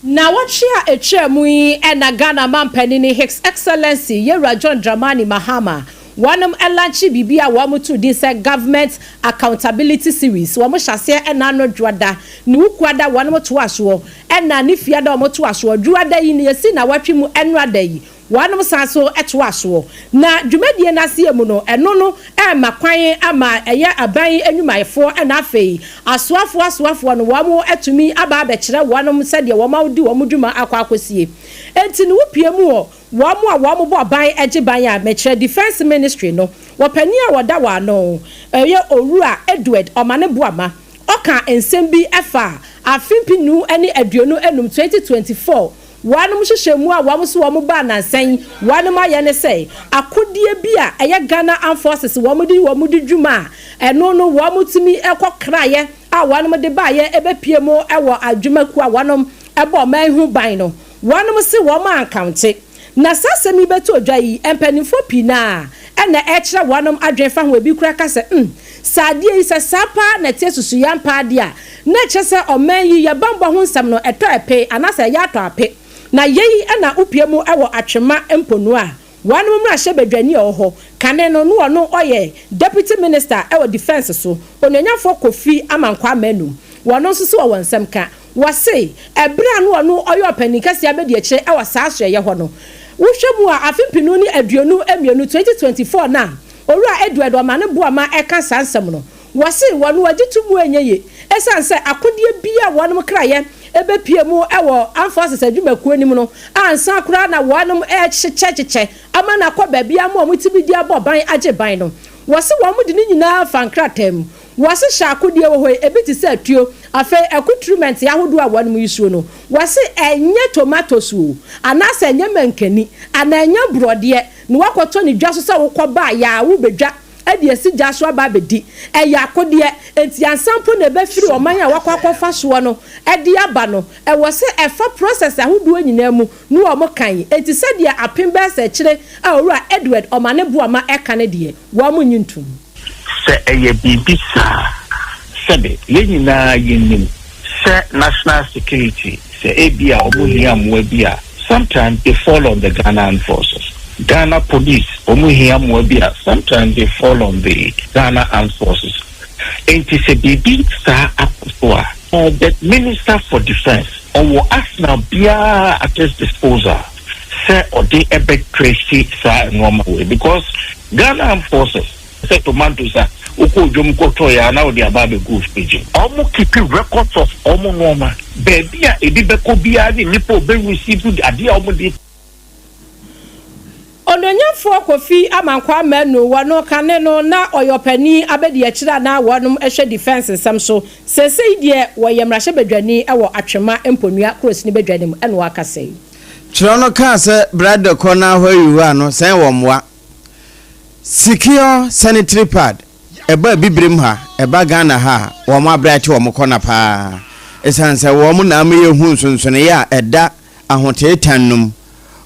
Nnawɔtwe a ɛtwaa mu yi na Ghana manpanini Hix Excellency Yewura John Dramani Mahama wɔnom lankye biribi a wɔn too din sɛ Government Accountability Series. Wɔn hyɛ aseɛ ɛna ano Dwoada ne Wukuada wɔnom toa soɔ ɛna ne Fiada wɔn toa soɔ. Dwoada yi na yɛsi nnawɔtwe mu ɛnora yi. Wɔnom san so toa soɔ. Na dwumadie no aseɛ mu no, ɛno no rema kwan ama ɛyɛ aban nnwumayɛfoɔ na afei asoafoɔ asoafoɔ no wɔn atumi aba abɛkyerɛ wɔnom sɛdeɛ wɔn adi wɔn dwuma akɔ akɔsie. Enti no wopue mu wɔ wɔn a wɔn bɔ ban gye ban a mekyerɛ Defence Ministry no wɔ panin a wɔda wɔn ano ɛyɛ Owura Edward Omane Boamah ɔkaa nsɛm bi faa afe mpenu ne 25, 2024, Wɔnom nhyehyɛmu a wɔn so wɔn baa nansa yi wɔnom ayɛ ne sɛ, akodeɛ bi a ɛyɛ Ghana Armed Forces wɔn de wɔn di dwuma a ɛno no wɔn tumi kɔ kraeɛ a wɔnom de baeɛ ɛbɛpie mu wɔ adwumakuo a wɔnom bɔ ɔman yi ho ban no wɔnom se wɔn ankaunte. Na saa asɛm yi bɛtɔ dwa yi, mpanimfoɔ pii no ara na ɛrekyerɛ wɔnom adwene fa ho, ebi koraa ka sɛ, hmm, sɛ adeɛ yi, sɛ saa paa na ɛteɛ susuiɛ ampa ara deɛ a, na ɛkyerɛ sɛ ɔman yi, yɛn bammɔ ho nsɛm no, ɛtɔ ɛpe, anaasɛ ɛyɛ atɔ ape. Na yei na wopue mu wɔ Atwema mponua a wɔnom mmarahyɛbadwani a ɔwɔ hɔ kane no, na ɔno ɔyɛ Deputy Minister wɔ Defence so, Onuonyamfoɔ Kofi Amankwaa Manu, wɔno nso so ɔwɔ nsɛm ka. Wɔse ɛberɛ a na ɔno ɔyɛ ɔpanin kɛseɛ abɛdiakyire wɔ saa asoɛeɛ hɔ no, wohwɛ mu a afe mpenu ne 22, 2024 no a Owura Edward Omane Boamah ɛka saa nsɛm no, wɔse wɔno ɔgye to mu ɛnyɛ ye ɛsiane sɛ akodeɛ biara a wɔnom kraeɛ ɛbɛpue mu wɔ Armed Forces adwumakuo no mu no ansa koraa na wɔnom ɛrekyekyɛ kyekyɛ ama no akɔ baabi ama wɔn tumi de abɔ ban agye ban no. Wɔse wɔn de ne nyinaa fa nkrataa mu. Wɔse hyɛ akodeɛ wɔ hɔ yi, ebi te sɛ atuo, afei accoutrement ahodoɔ a wɔnom use no, wɔse ɛnyɛ tomatoes o, anaasɛ ɛnyɛ mankani, anaa ɛnyɛ borɔdeɛ na woakɔtɔ no dwa so sɛ wokɔ ba a yaa wobɛdwa de asi gya so aba abɛdi. Ɛyɛ akodeɛ, enti ansa mpo na ɛbɛfiri ɔman a woakɔ akɔfa soɔ no de aba no, ɛwɔ sɛ ɛfa process ahodoɔ nyinaa mu na wɔn kan. Enti sɛdeɛ apem bɛyɛ sɛ akyire a Owura Edward Omane Boamah ɛka no deɛ, wɔn nnye ntom. Sɛ ɛyɛ biribi saa a, sɛbe yɛn nyinaa yɛnim sɛ national security sɛ ebia wɔn hia mmoa bi a, sometimes they fall on the Ghana Armed Forces. Ghana Police wɔn hia mmoa bi a, sometimes they fall on the Ghana Armed Forces. Enti sɛ biribi saa akɔ so a, the Minister for Defence ɔwɔ arsenal biara at his disposal sɛ ɔde bɛ trace saa nnoɔma wei because Ghana Armed Forces sɛ tomatoes a wokɔɔ dwom kɔtɔeɛ a na wode aba abɛgu wo fridge mu. Wɔn keep records of wɔn nnoɔma, baabi a ebi bɛkɔ biara ne nnipa a ɔbɛ receive adeɛ a wɔde. Onuonyamfoɔ Kofi Amankwaa Manu, wɔno kane no na ɔyɛ ɔpanin abadiakyire a na wɔnom hwɛ defence nsɛm so, seesei deɛ wɔyɛ mmarahyɛbadwani wɔ Atwema Mponua Kurosini badwa no mu ɛna wakasa yi. Twerɛ no kaa sɛ Brad kɔ na hɔ ayi no sɛn wɔ mmoa. Secure sanitary pad ɛba abibirem ha ɛba Ghana ha a wɔn abrɛ ate wɔn kɔna paa. Esiane sɛ wɔn na ama yɛhu nsonsonoeɛ a ɛda ahoteetan no mu.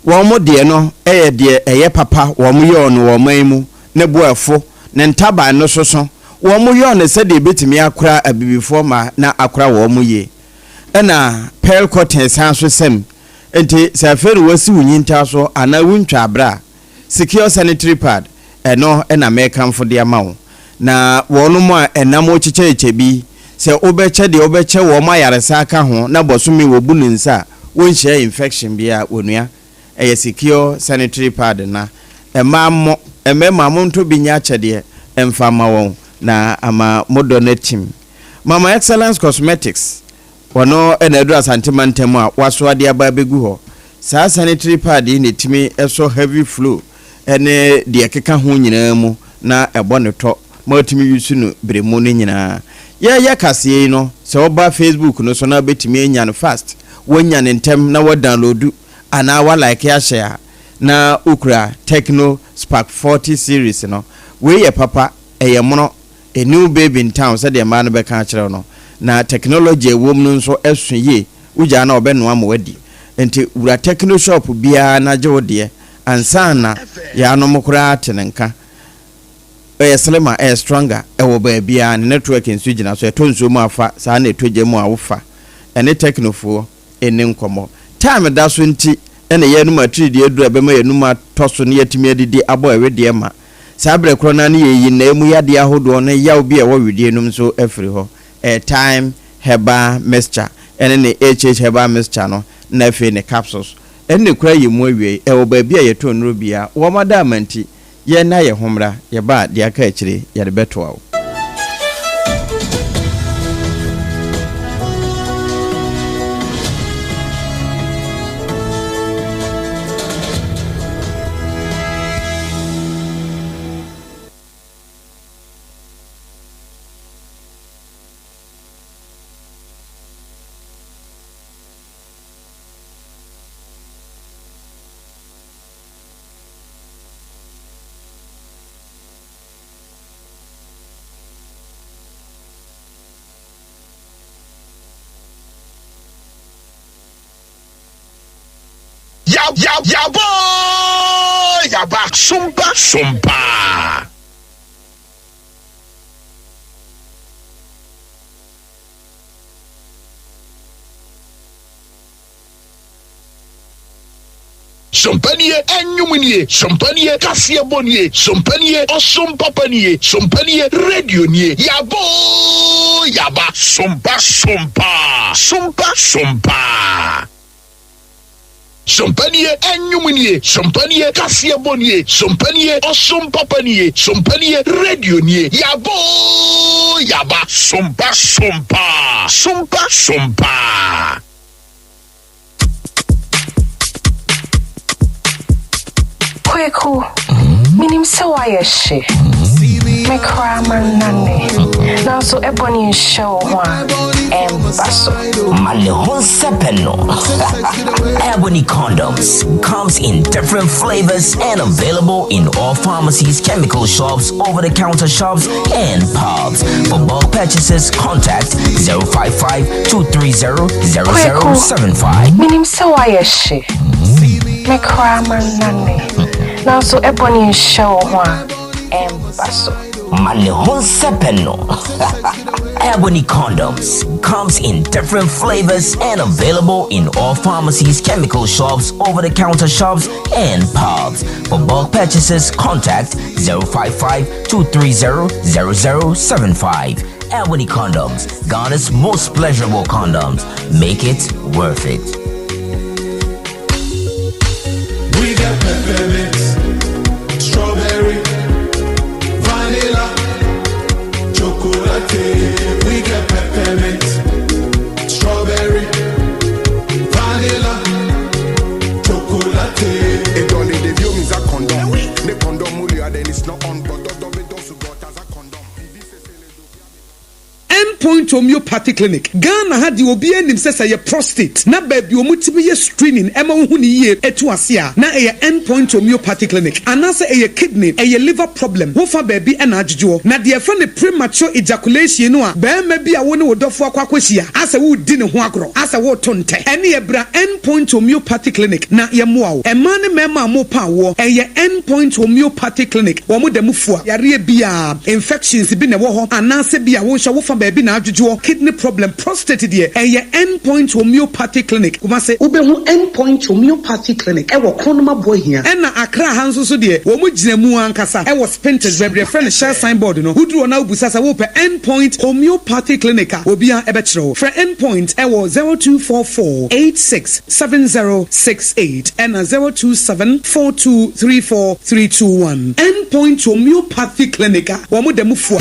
Wɔn deɛ no yɛ deɛ ɛyɛ papa wɔn yɔɔ no wɔ ɔman mu, ne bo ɛfo, ne ntaban no soso. Wɔn yɔɔ no sɛdeɛ ɛbɛtumi akora abibifoɔ mma na akora wɔn yie. Ɛna pearl cotton san so sɛm. Enti sɛ afei na woasi wo nyintaa so anaa wontwaa bra a, Secure sanitary pad, ɛno na merekamfo de ama wo. Na wɔnom a ɛnam wokyekyɛkyekyɛ bi, sɛ wobɛkyɛ deɛ wobɛkyɛ wɔn ayaresa aka ho na bɔsome wɔbu no nsa a, wonhyia infection biara, onua. Ɛyɛ secure sanitary pad na mmaa mmɔ, mmarima monto bi nyɛ akyɛdeɛ mfa mma wɔn na ama mo dɔ no atim. Mama Excellence Cosmetics Ɔno na aduru Asante mantam a wasoa de aba abɛgu hɔ. Saa sanitary pad yi na ɛtumi sɔ heavy flow ne deɛ ɛkeka ho nyinaa mu na ɛbɔ no tɔ ma wotumi use no berɛ mu no nyinaa. Yɛreyɛ kaseɛ yi no, sɛ woba Facebook no so na wobɛtumi anya no fast, woanya no ntɛm na woadownloadu anaa woalike ahyɛ a, na wokura Tecno Spark 40 series no. Wei yɛ papa, ɛyɛ mono. A new baby in town sɛdeɛ mmaa no bɛka akyerɛ wo no. Na technology a ɛwɔ mu no nso ɛso yie. Wogyaa no a ɔbɛnoa ma woadi. Nti wura techno shop biara na gye wo deɛ ansa na yɛanom koraa ate ne nka. Ɛyɛ slimmer, ɛyɛ stronger, ɛwɔ baabiara, ne network nso gyina so. Ɛtɔ nsuo mu a fa, saa na ɛtɔ gya mu a wofa. Ɛne techno foɔ nni nkɔmmɔ. Time da so nti na yɛnom atiridii aduru a ɛbɛma yɛn anum atɔ so na yɛatumi adidi abɔ ɛwedeɛ ma. Saa berɛ korɔ no ara no yɛyi nnaa mu yadeɛ ahodoɔ ne yaw bi a ɛwɔ wedeɛ no mu nso afiri hɔ. Ɛyɛ Thyme Herbal Mixture ɛne ne HH Herbal Mixture no na afei ne capsules. Ɛno na ɛkura yɛn mu awiei. Ɛwɔ baabi a yɛtɔ nnuro biara. Wɔn adaama nti, yɛn nna yɛ ho mmra. Yɛba a, deɛ aka akyire yɛde bɛtoa wo. Yaboo yaba sompa sompa. Sompa nie, ɛnwom nie, sompa nie, kaseɛbɔ nie, sompa nie, ɔsom papa nie, sompa nie, radio nie, yaba oo yaba. Sompa sompa, sompa sompa. Sompa nie, ɛnwom nie, sompa nie, kaseɛbɔ nie, sompa nie, ɔsom papa nie, sompa nie, radio nie, yaba oo yaba. Sompa sompa, sompa sompa. Kweku, menim sɛ woayɛ hye. Me koraa mannane. Nanso ɛbɔne nhyɛ wo ho a, ɛmba so. Ma ne ho nsɛpɛ no. Ebony condoms comes in different flavors and available in all pharmacies, chemical shops, over-the-counter shops, and pubs. For bulk purchases, contact 055 230 0075. Menim sɛ woayɛ hye. Me koraa mannane. Nanso ɛbɔne nhyɛ wo ho a, ɛmba so. Ma ne ho nsɛpɛ no. Ebony condoms comes in different flavors and available in all pharmacies, chemical shops, over-the-counter shops, and pubs. For bulk purchases, contact 055 230 0075. Ebony condoms, Ghana's most pleasurable condoms. Make it worth it. We got peppermint, strawberry, vanilla, chocolate. We got peppermint, strawberry, vanilla, chocolate. Ne condom then it's not on. But Endpoint. Homeopathy Clinic, Ghana ha deɛ obiara nim sɛ sɛ ɛyɛ prostate na baabi a wɔtumi yɛ screening ɛma wohu no yie ɛtu ase a na ɛyɛ End Point Homeopathy Clinic anaasɛ ɛyɛ kidney, ɛyɛ liver problem wofa baabi ɛna adwodwoɔ. Na deɛ yɛfrɛ no premature ejaculation no a barima bi a wo ne wo dɔfoɔ akɔ akɔhyia asɛ woredi ne ho agorɔ asɛ woreto ntɛ ɛneɛ bra End Point Homeopathy Clinic na yɛmmoa wo. Mmaa ne mmarima a morepa awoɔ ɛyɛ End Point Homeopathy Clinic wɔn da mu fua yareɛ biara, infections bi na ɛwɔ hɔ anaasɛ bi a wohwɛ wofa baabi na adwodwoɔ, kidney problem, prostate deɛ ɛyɛ End Point Homeopathy Clinic, Kumasi. Wobɛhu End Point Homeopathy Clinic wɔ Kronum Aboahia. Ɛna Accra ha nso so deɛ wɔn gyina mu ankasa wɔ Spintex baabi a yɛfrɛ no Shell sign board no. Woduru hɔ na wobisa sɛ wopɛ End Point Homeopathy Clinic a, obiara bɛkyerɛ wo. Frɛ End Point wɔ 0244 86 7068 ɛna 027 4234 321. End Point Homeopathy Clinic a wɔn da mu fua.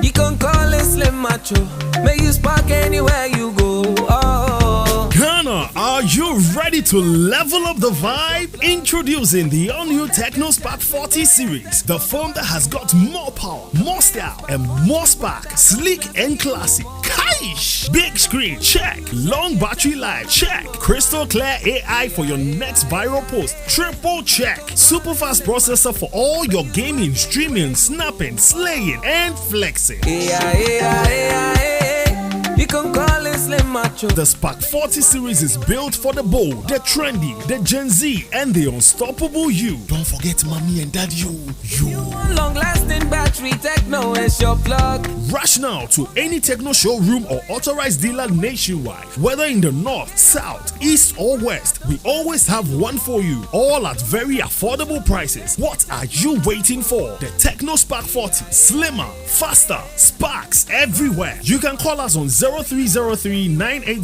You can call it Slim Macho. May you spark anywhere you go. Oh. Ghana, are you ready to level up the vibe? Introducing the all new Tecno Spark 40 series, the phone that has got more power, more style, and more spark. Sleek and classy. Kaish! Big screen, check. Long battery life, check. Crystal clear AI for your next viral post, triple check. Super fast processor for all your gaming, streaming, snapping, slaying, and flexing. Yeah, yeah, yeah, yeah. You can call it Slim Macho. The Spark 40 series is built for the bold, the trendy, the Gen Z, and the unstoppable you. Don't forget mommy and daddy, you. You. Long lasting battery, Tecno is your plug. Rush now to any Tecno showroom or authorized dealer nationwide. Whether in the north, south, east, or west, we always have one for you. All at very affordable prices. What are you waiting for? The Tecno Spark 40, slimmer, faster, sparks everywhere. You can call us on 0303 980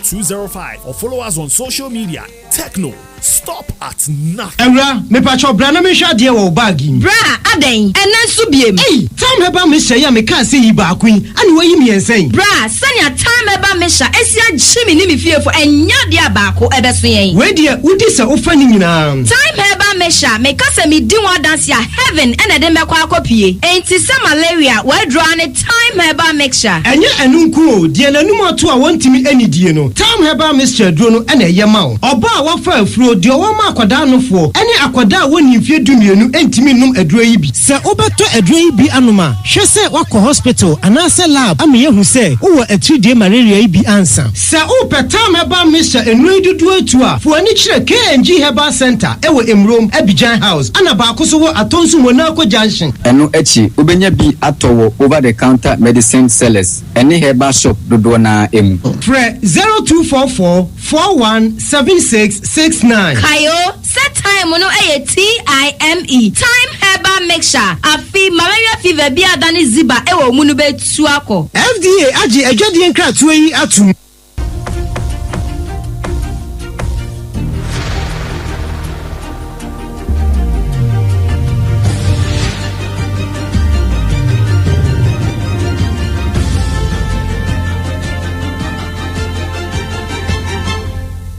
205 or follow us on social media. Tecno, stop at nothing. Awura, mepakyɛw bra na menhwɛ adeɛ wɔ wo bag yi mu. Bra, adɛn? Ɛnnɛ nso biem? Ei! Thyme Herbal Mixture yi a mekaa sɛ yi baako yi, ɛna woayi mmiɛnsa yi? Bra, sɛnea Thyme Herbal Mixture asi agye me ne me fiefo, ɛnyɛ adeɛ a baako ɛbɛso yɛn. Wei deɛ, wodi sɛ wofa ne nyinaa. Thyme Herbal Mixture, meka sɛ medi ho adanse a, heaven na ɛde me bɛkɔ akɔpue. Enti sɛ malaria, w'aduro ara ne Thyme Herbal Mixture. Ɛnyɛ ɛno nko o, deɛ n'anum ato a wɔntumi nnidie no, Thyme Herbal Mixture aduro no na ɛyɛ ma wo. Ɔbaa a wafa afuro, deɛ ɔwɔ ma akwadaa nofoɔ, ne akwadaa a wɔnnii mfeɛ dumienu ntumi nnom aduro yi bi. Sɛ wobɛtɔ aduro yi bi anom a, hwɛ sɛ woakɔ hospital anaasɛ lab ama yɛahu sɛ wowɔ atiridie malaria yi bi ansa. Sɛ wopɛ Thyme Herbal Mixture nnuro yi dodoɔ atu a, fa w'ani kyerɛ KNG Herbal Centre wɔ Emurom, Abidjan House, ɛna baako nso wɔ Atonsu Monaco Junction. Ɛno akyi, wobɛnya bi atɔ wɔ over-the-counter medicine sellers ne herbal shop dodoɔ no ara mu. Frɛ 0244 41 76 69. Kae o sɛ thyme no yɛ TIME, Thyme Herbal Mixture, afe malaria fever bi a adane ziba wɔ wo mu no bɛtu akɔ. FDA agye adwadie nkratoɔ yi atom.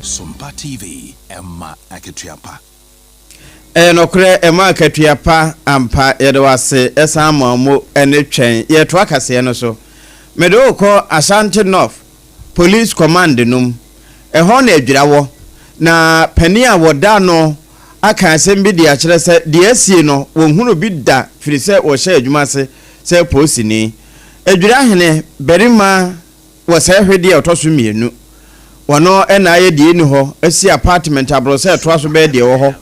Sompa TV, ɛma akatua pa. Ɛyɛ nokorɛ ɛma akatua pa ampa yɛda wo ase ɛsan ma mo ne twɛn yɛtoa kaseɛ no so mede wo kɔ Ashanti North Police Command no mu ɛhɔ na adwira wɔ na panin a wɔda ano aka asɛm bi de akyerɛ sɛ deɛ asie no wɔnhunu bi da firi sɛ wɔhyɛɛ adwuma ase sɛ polisini Adwira hene barima Wɔ saa hwɛdeɛ a ɔtɔ so mmienu, wɔno na ayɛ deɛ ɛnni hɔ, asi apartment abrɔsan a ɛtoa so bɛyɛ deɛ ɛwɔ hɔ,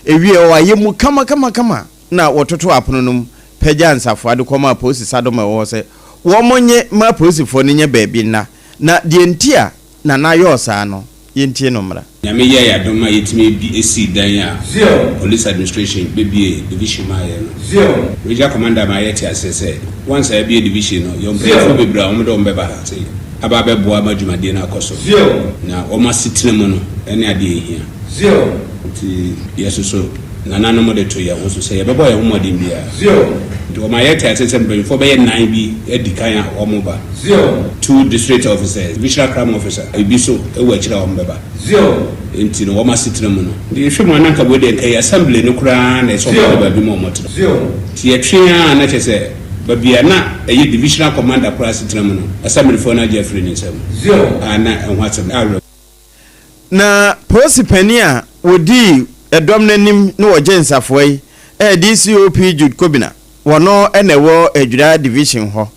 ɛwie wɔayɛ mu kamakamakama na wɔtoto apono no mu pagyaa nsafoa de kɔmaa apolisi sadɔm a ɛwɔ hɔ sɛ wɔnnye mma apolisifoɔ no nyɛ baabi nna. Na deɛ nti a Nana yɔɔ saa no, yɛntie no mmra. Nyame yɛɛ yɛn adom ma yɛtumi bi sii dan a Police Administration bɛbue division maa yɛn no. Regional Commander maa yɛte aseɛ sɛ once a yɛabue division no, yɛwɔ mpanyinfoɔ bebree a wɔde wɔn bɛba ha sei aba abɛboa ma dwumadie no akɔ so na wɔn asetena mu no ne adeɛ a ɛhia. Nti yɛsoso nananom de to yɛn ho so sɛ yɛbɛbɔ yɛn ho mmɔden biara. Nti wɔma yɛte aseɛ sɛ mpanyinfoɔ bɛyɛ nnan bi adi kan a wɔba. Two district officers, divisional crime officer, ebi nso wɔ akyire a wɔbɛba. Nti no wɔn asetena mu no. Nti yɛhwɛ mu a na anka wei deɛ nka ɛyɛ assembly no koraa na ɛsɛ wɔn kɔ baabi ma wɔn tena. Nti yɛtwe ara na kyerɛ sɛ. Baabi a na ɛyɛ Divisional Commander koraa asetena mu no, Assemblyfoɔ no agye afiri ne nsam, a na ɛho asɛm awerɛhoɔ. Na polisi panin a wɔdii dɔm no anim na wɔgyee nsafoa yi yɛ DCOP Jude Kobina, wɔno na ɛwɔ Adwira Division hɔ.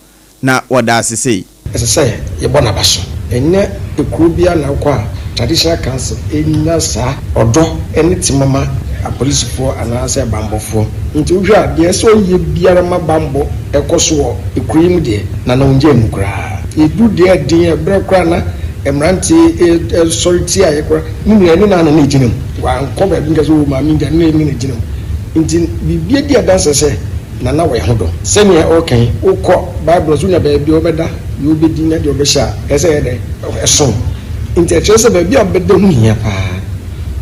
Na wɔda ase sei. Ɛsɛ sɛ yɛbɔ n'aba so. Ɛnyɛ kuro biara na wokɔ a traditional council nya saa ɔdɔ ne tema ma apolisifoɔ anaasɛ bammɔfoɔ. Nti wohwɛ a deɛ ɛsɛ sɛ ɔyɛ biara ma bammɔ kɔ so wɔ kuro yi mu deɛ, Nana ɔngyaa mu koraa. Yɛduru deɛ ɛden a ɛberɛ koraa na mmeranteɛ sɔre tia yɛ koraa, ne nua ɛne Nana na ɛgyina mu. Wankɔ baabi nka sɛ oo maame ngya, ne na ɛgyina mu. Nti biribi di adanseɛ sɛ Na na wɔyɛ ho dɔ. Sɛnea ɔreka yi, wokɔ Bible so wunya baabi a wobɛda, deɛ wobɛdi, ne deɛ wobɛhyɛ a, ɛsɛ sɛ ɛyɛ dɛn? Ɛso. Enti ɛkyerɛ sɛ baabi a wobɛda ho hia paa.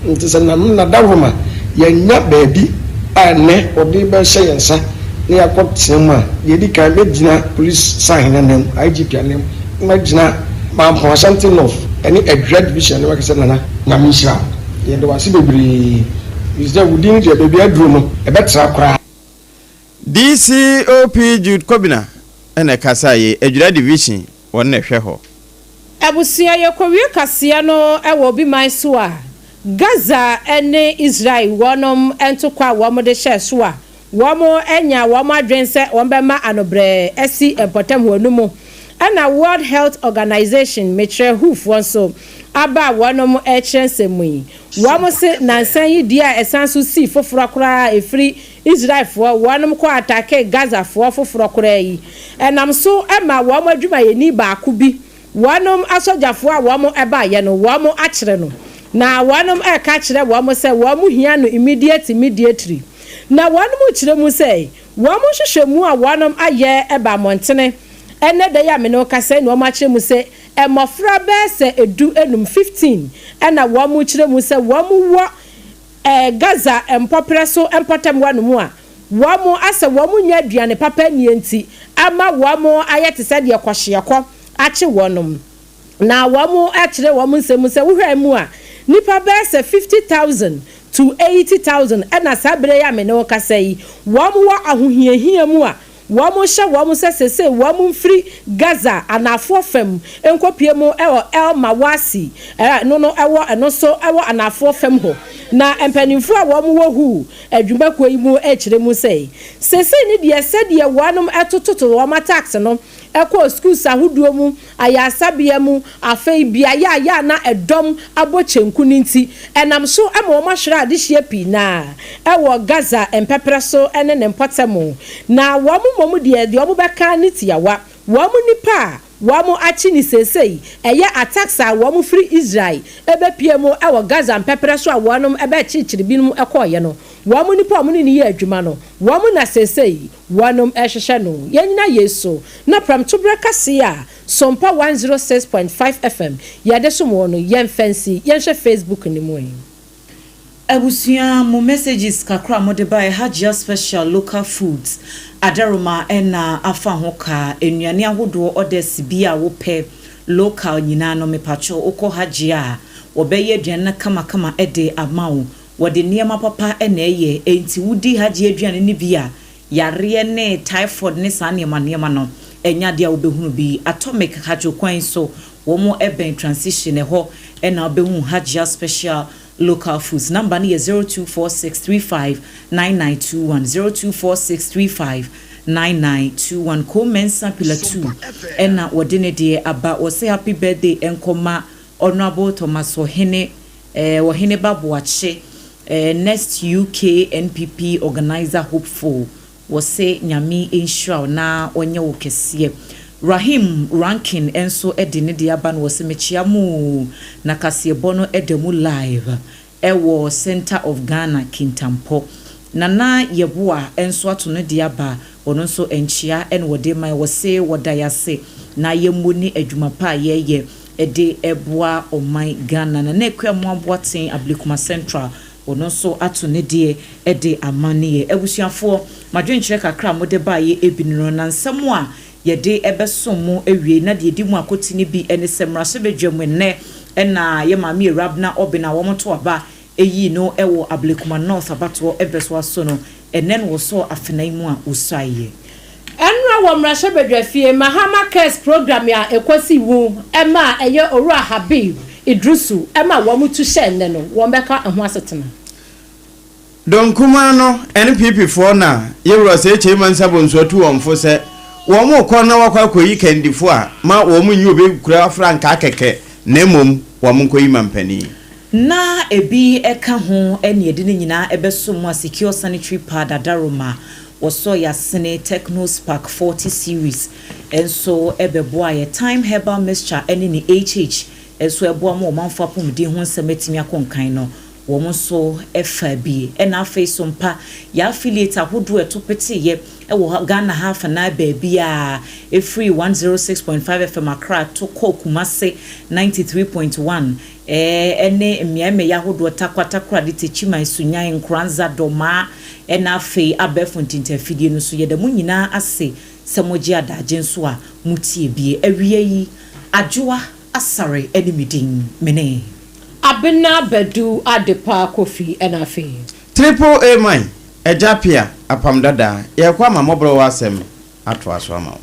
Enti sɛ Nyame n'adaworo ma yɛanya baabi a ɛnnɛ ɔde bɛhyɛ yɛn nsa na yɛakɔtena mu a, deɛ ɛdi kan, mɛgyina Police Sahene ananmu, IGP ananmu, na magyina Mampong Ashanti North ne Adwira Division anim aka sɛ, Nana, Nyame nhyira wo. Yɛda wo ase bebree. Ɛfiri sɛ wo din no deɛ, baabi a aduro no, ɛbɛtra koraa. DCOP Jude Kobina na ɛkasaeɛ yi, Adwira Division wɔn na ɛhwɛ hɔ. Abusua yɛkɔwie kaseɛ no wɔ obi man so a, Gaza ne Israel wɔnom ntokwa a wɔn de hyɛɛ so a wɔn anya wɔn adwene sɛ wɔn bɛma anobrɛɛ asi mpɔtam hɔ no mu ɛna World Health Organization mekyerɛ who foɔ nso aba a wɔnom rekyerɛ nsɛm mu yi. Wɔn se nansa yi deɛ a ɛsan so sii foforɔ koraa a ɛfiri Israelfoɔ wɔnom kɔ atakee Gazafoɔ foforɔ koraa yi ɛnam so ma wɔn adwumayɛni baako bi wɔnom asogyafoɔ a wɔn baeɛ no wɔn akyere no na wɔnom reka akyerɛ wɔn sɛ wɔn hia no immediate immediately na wɔnom rekyerɛ mu sɛ wɔn nhwehwɛmu a wɔnom ayɛ ba mmɔntene ɛnɛ da yi a me ne wo kasa yi na wɔn akyerɛ mu sɛ mmɔfra bɛyɛ sɛ du num, 15, na wɔn rekyerɛ mu sɛ wɔn wɔ Gaza mpɔprɛ so mpɔtam hɔ nom a wɔn asɛ wɔn nnya aduane papa nnie nti ama wɔn ayɛ te sɛ deɛ kɔhyeɛkɔ akye wɔn. Na wɔn kyerɛ wɔn nsɛm mu sɛ wohwɛ mu a nnipa bɛyɛ sɛ 50,000 to 80,000 na saa berɛ yi a me ne wo kasa yi wɔn wɔ ahohiahia mu a Wɔhyɛ wɔn sɛ seesei wɔmfiri Gaza anaafoɔ fam nkɔpue mu wɔ El Mawasi, ɛno no wɔ ɛno nso wɔ anaafoɔ fam hɔ. Na mpanimfoɔ a wɔwɔ who adwumakuo yi mu rekyerɛ mu sɛ, seesei no deɛ sɛdeɛ wɔnom tototo wɔn attacks no kɔɔ schools ahodoɔ mu, ayaresabea mu, afei beaeɛ a yɛ a na ɛdɔm abɔ kyenku no nti, ɛnam so ma wɔahwere adehyeɛ pii no ara wɔ Gaza mpɛprɛ so ne ne mpɔtam. Na wɔn mmom deɛ, deɛ wɔbɛka ara ne tiawa, wɔn nnipa a wɔakye no seesei, ɛyɛ attacks a wɔfiri Israel bɛpue mu wɔ Gaza mpɛprɛ so a wɔn bɛkyekyere binom kɔeɛ no, wɔn nnipa a wɔne no yɛ adwuma no, wɔn na seesei wɔnom rehwehwɛ no. Yɛnnyina yei so na prɛmtoberɛ kaseɛ a Sompa 106.5 FM yɛde som wo no, yɛmfa nsi. Yɛnhwɛ Facebook no mu ɛ. Abusua mo messages kakra a mode baeɛ Hajia special local foods Adaroma na afa ho ka nnuane ahodoɔ orders bi a wopɛ local nyinaa no mepakyɛw wokɔ Hajia a wɔbɛyɛ aduane no kamakama de ama wo Wɔde nneɛma papa na ɛyɛ, enti wodi Hajji aduane no bi a, yareɛ ne typhoid ne saa nneɛma nneɛma no, ɛnyɛ adeɛ a wobɛhunu bi. Atomic Hadjo kwan so, wɔn bɛn Transition, ɛhɔ na wobɛhu Hajia Special Local Foods. Number no yɛ 0246359921, 0246359921. Ko Mensah Pillar 2 na wɔde ne deɛ aba. Wɔse happy birthday nkɔma Honourable Thomas Ohene eh, Ɔheneba Boakye eh, next UK NPP organiser hopeful, wɔse Nyame nhyira wo na ɔnyɛ wo kɛseɛ. Rahim Rankin nso de ne deɛ aba no wɔse mekyea mo oo, na kaseɛbɔ no da mu live ɛwɔ Centre of Ghana Kintampɔ. Nana Yeboah nso ato ne deɛ aba, ɔno nso nkyea na ɔde rema yɛn, wɔse wɔda yɛn ase na yɛmmɔ ni adwuma pa a yɛreyɛ de boa ɔman Ghana. Nana Akua Amoah Boateng, Ablekuma Central, ɔno nso ato ne deɛ de ama ne yɛ. Abusuafoɔ, m'adwenkyerɛ kakra a mode baeɛ bi no no, na nsɛm a yɛde bɛsom mo awiei na deɛ ɛdi mu akotene bi ne sɛ mmarahyɛbadwam nnɛ na yɛ Maame Awurabena Obeng a wɔto aba yii no wɔ Ablekuma North abatoɔ mpɛsoa so no, ɛnnɛ na wɔsɔɔ afena yi mu a wɔsuaeɛ. Ɛnora wɔ mmarahyɛbadwafie, Mahama Cares Programme a ɛkɔsi wu ma a ɛyɛ Owura Habib Iddrisu ma wɔn tu hyɛɛ nnɛ no, wɔn bɛka ɛho asetena. Dɔm kumaa no NPP foɔ na Yɛwura Osei Kyei Mensah Bonsu atu wɔn fo sɛ wɔn rekɔ na wɔakɔ akɔyi kandifoɔ a ma wɔn nyi obi kura frankaa kɛkɛ na mmom wɔn nkɔyi mampanin. Na ebi ka ho ne yɛde ne nyinaa bɛso mu a Secure Sanitary Pad Adaroma, wɔsɔ yɛasene Tecno Spark 40 Series nso bɛboa yɛ, Thyme Herbal Mixture ne ne HH nso ɛboa ma ɔmanfo apɔmuden ho nsɛm atumi akɔ nkan no, wɔn nso faa bi. Ɛna afei so mpa, yɛn affiliate ahodoɔ a ɛto peteeɛ wɔ Ghana ha afanaa baabiara, ɛfiri 106.5 FM Accra to kɔ Kumasi 93.1, Ɛne mmeaemmeae ahodoɔ, Tarkwa, Takoradi, Techiman, Sunyani, Nkoranza, Dormaa, ɛna afei abɛɛfo ntintafidie no so. Yɛda mo nyinaa ase sɛ mogye adagye nso a motie bie. Awia yi, Adwoa Asare ne me din. Mene. Abena Badu Adepa Kofi ɛna afei. Triple A man, Agya Appiah, Apam Dadaa, yɛrekɔ ama mmɔborɔ wɔ asɛm atoa so ama wo.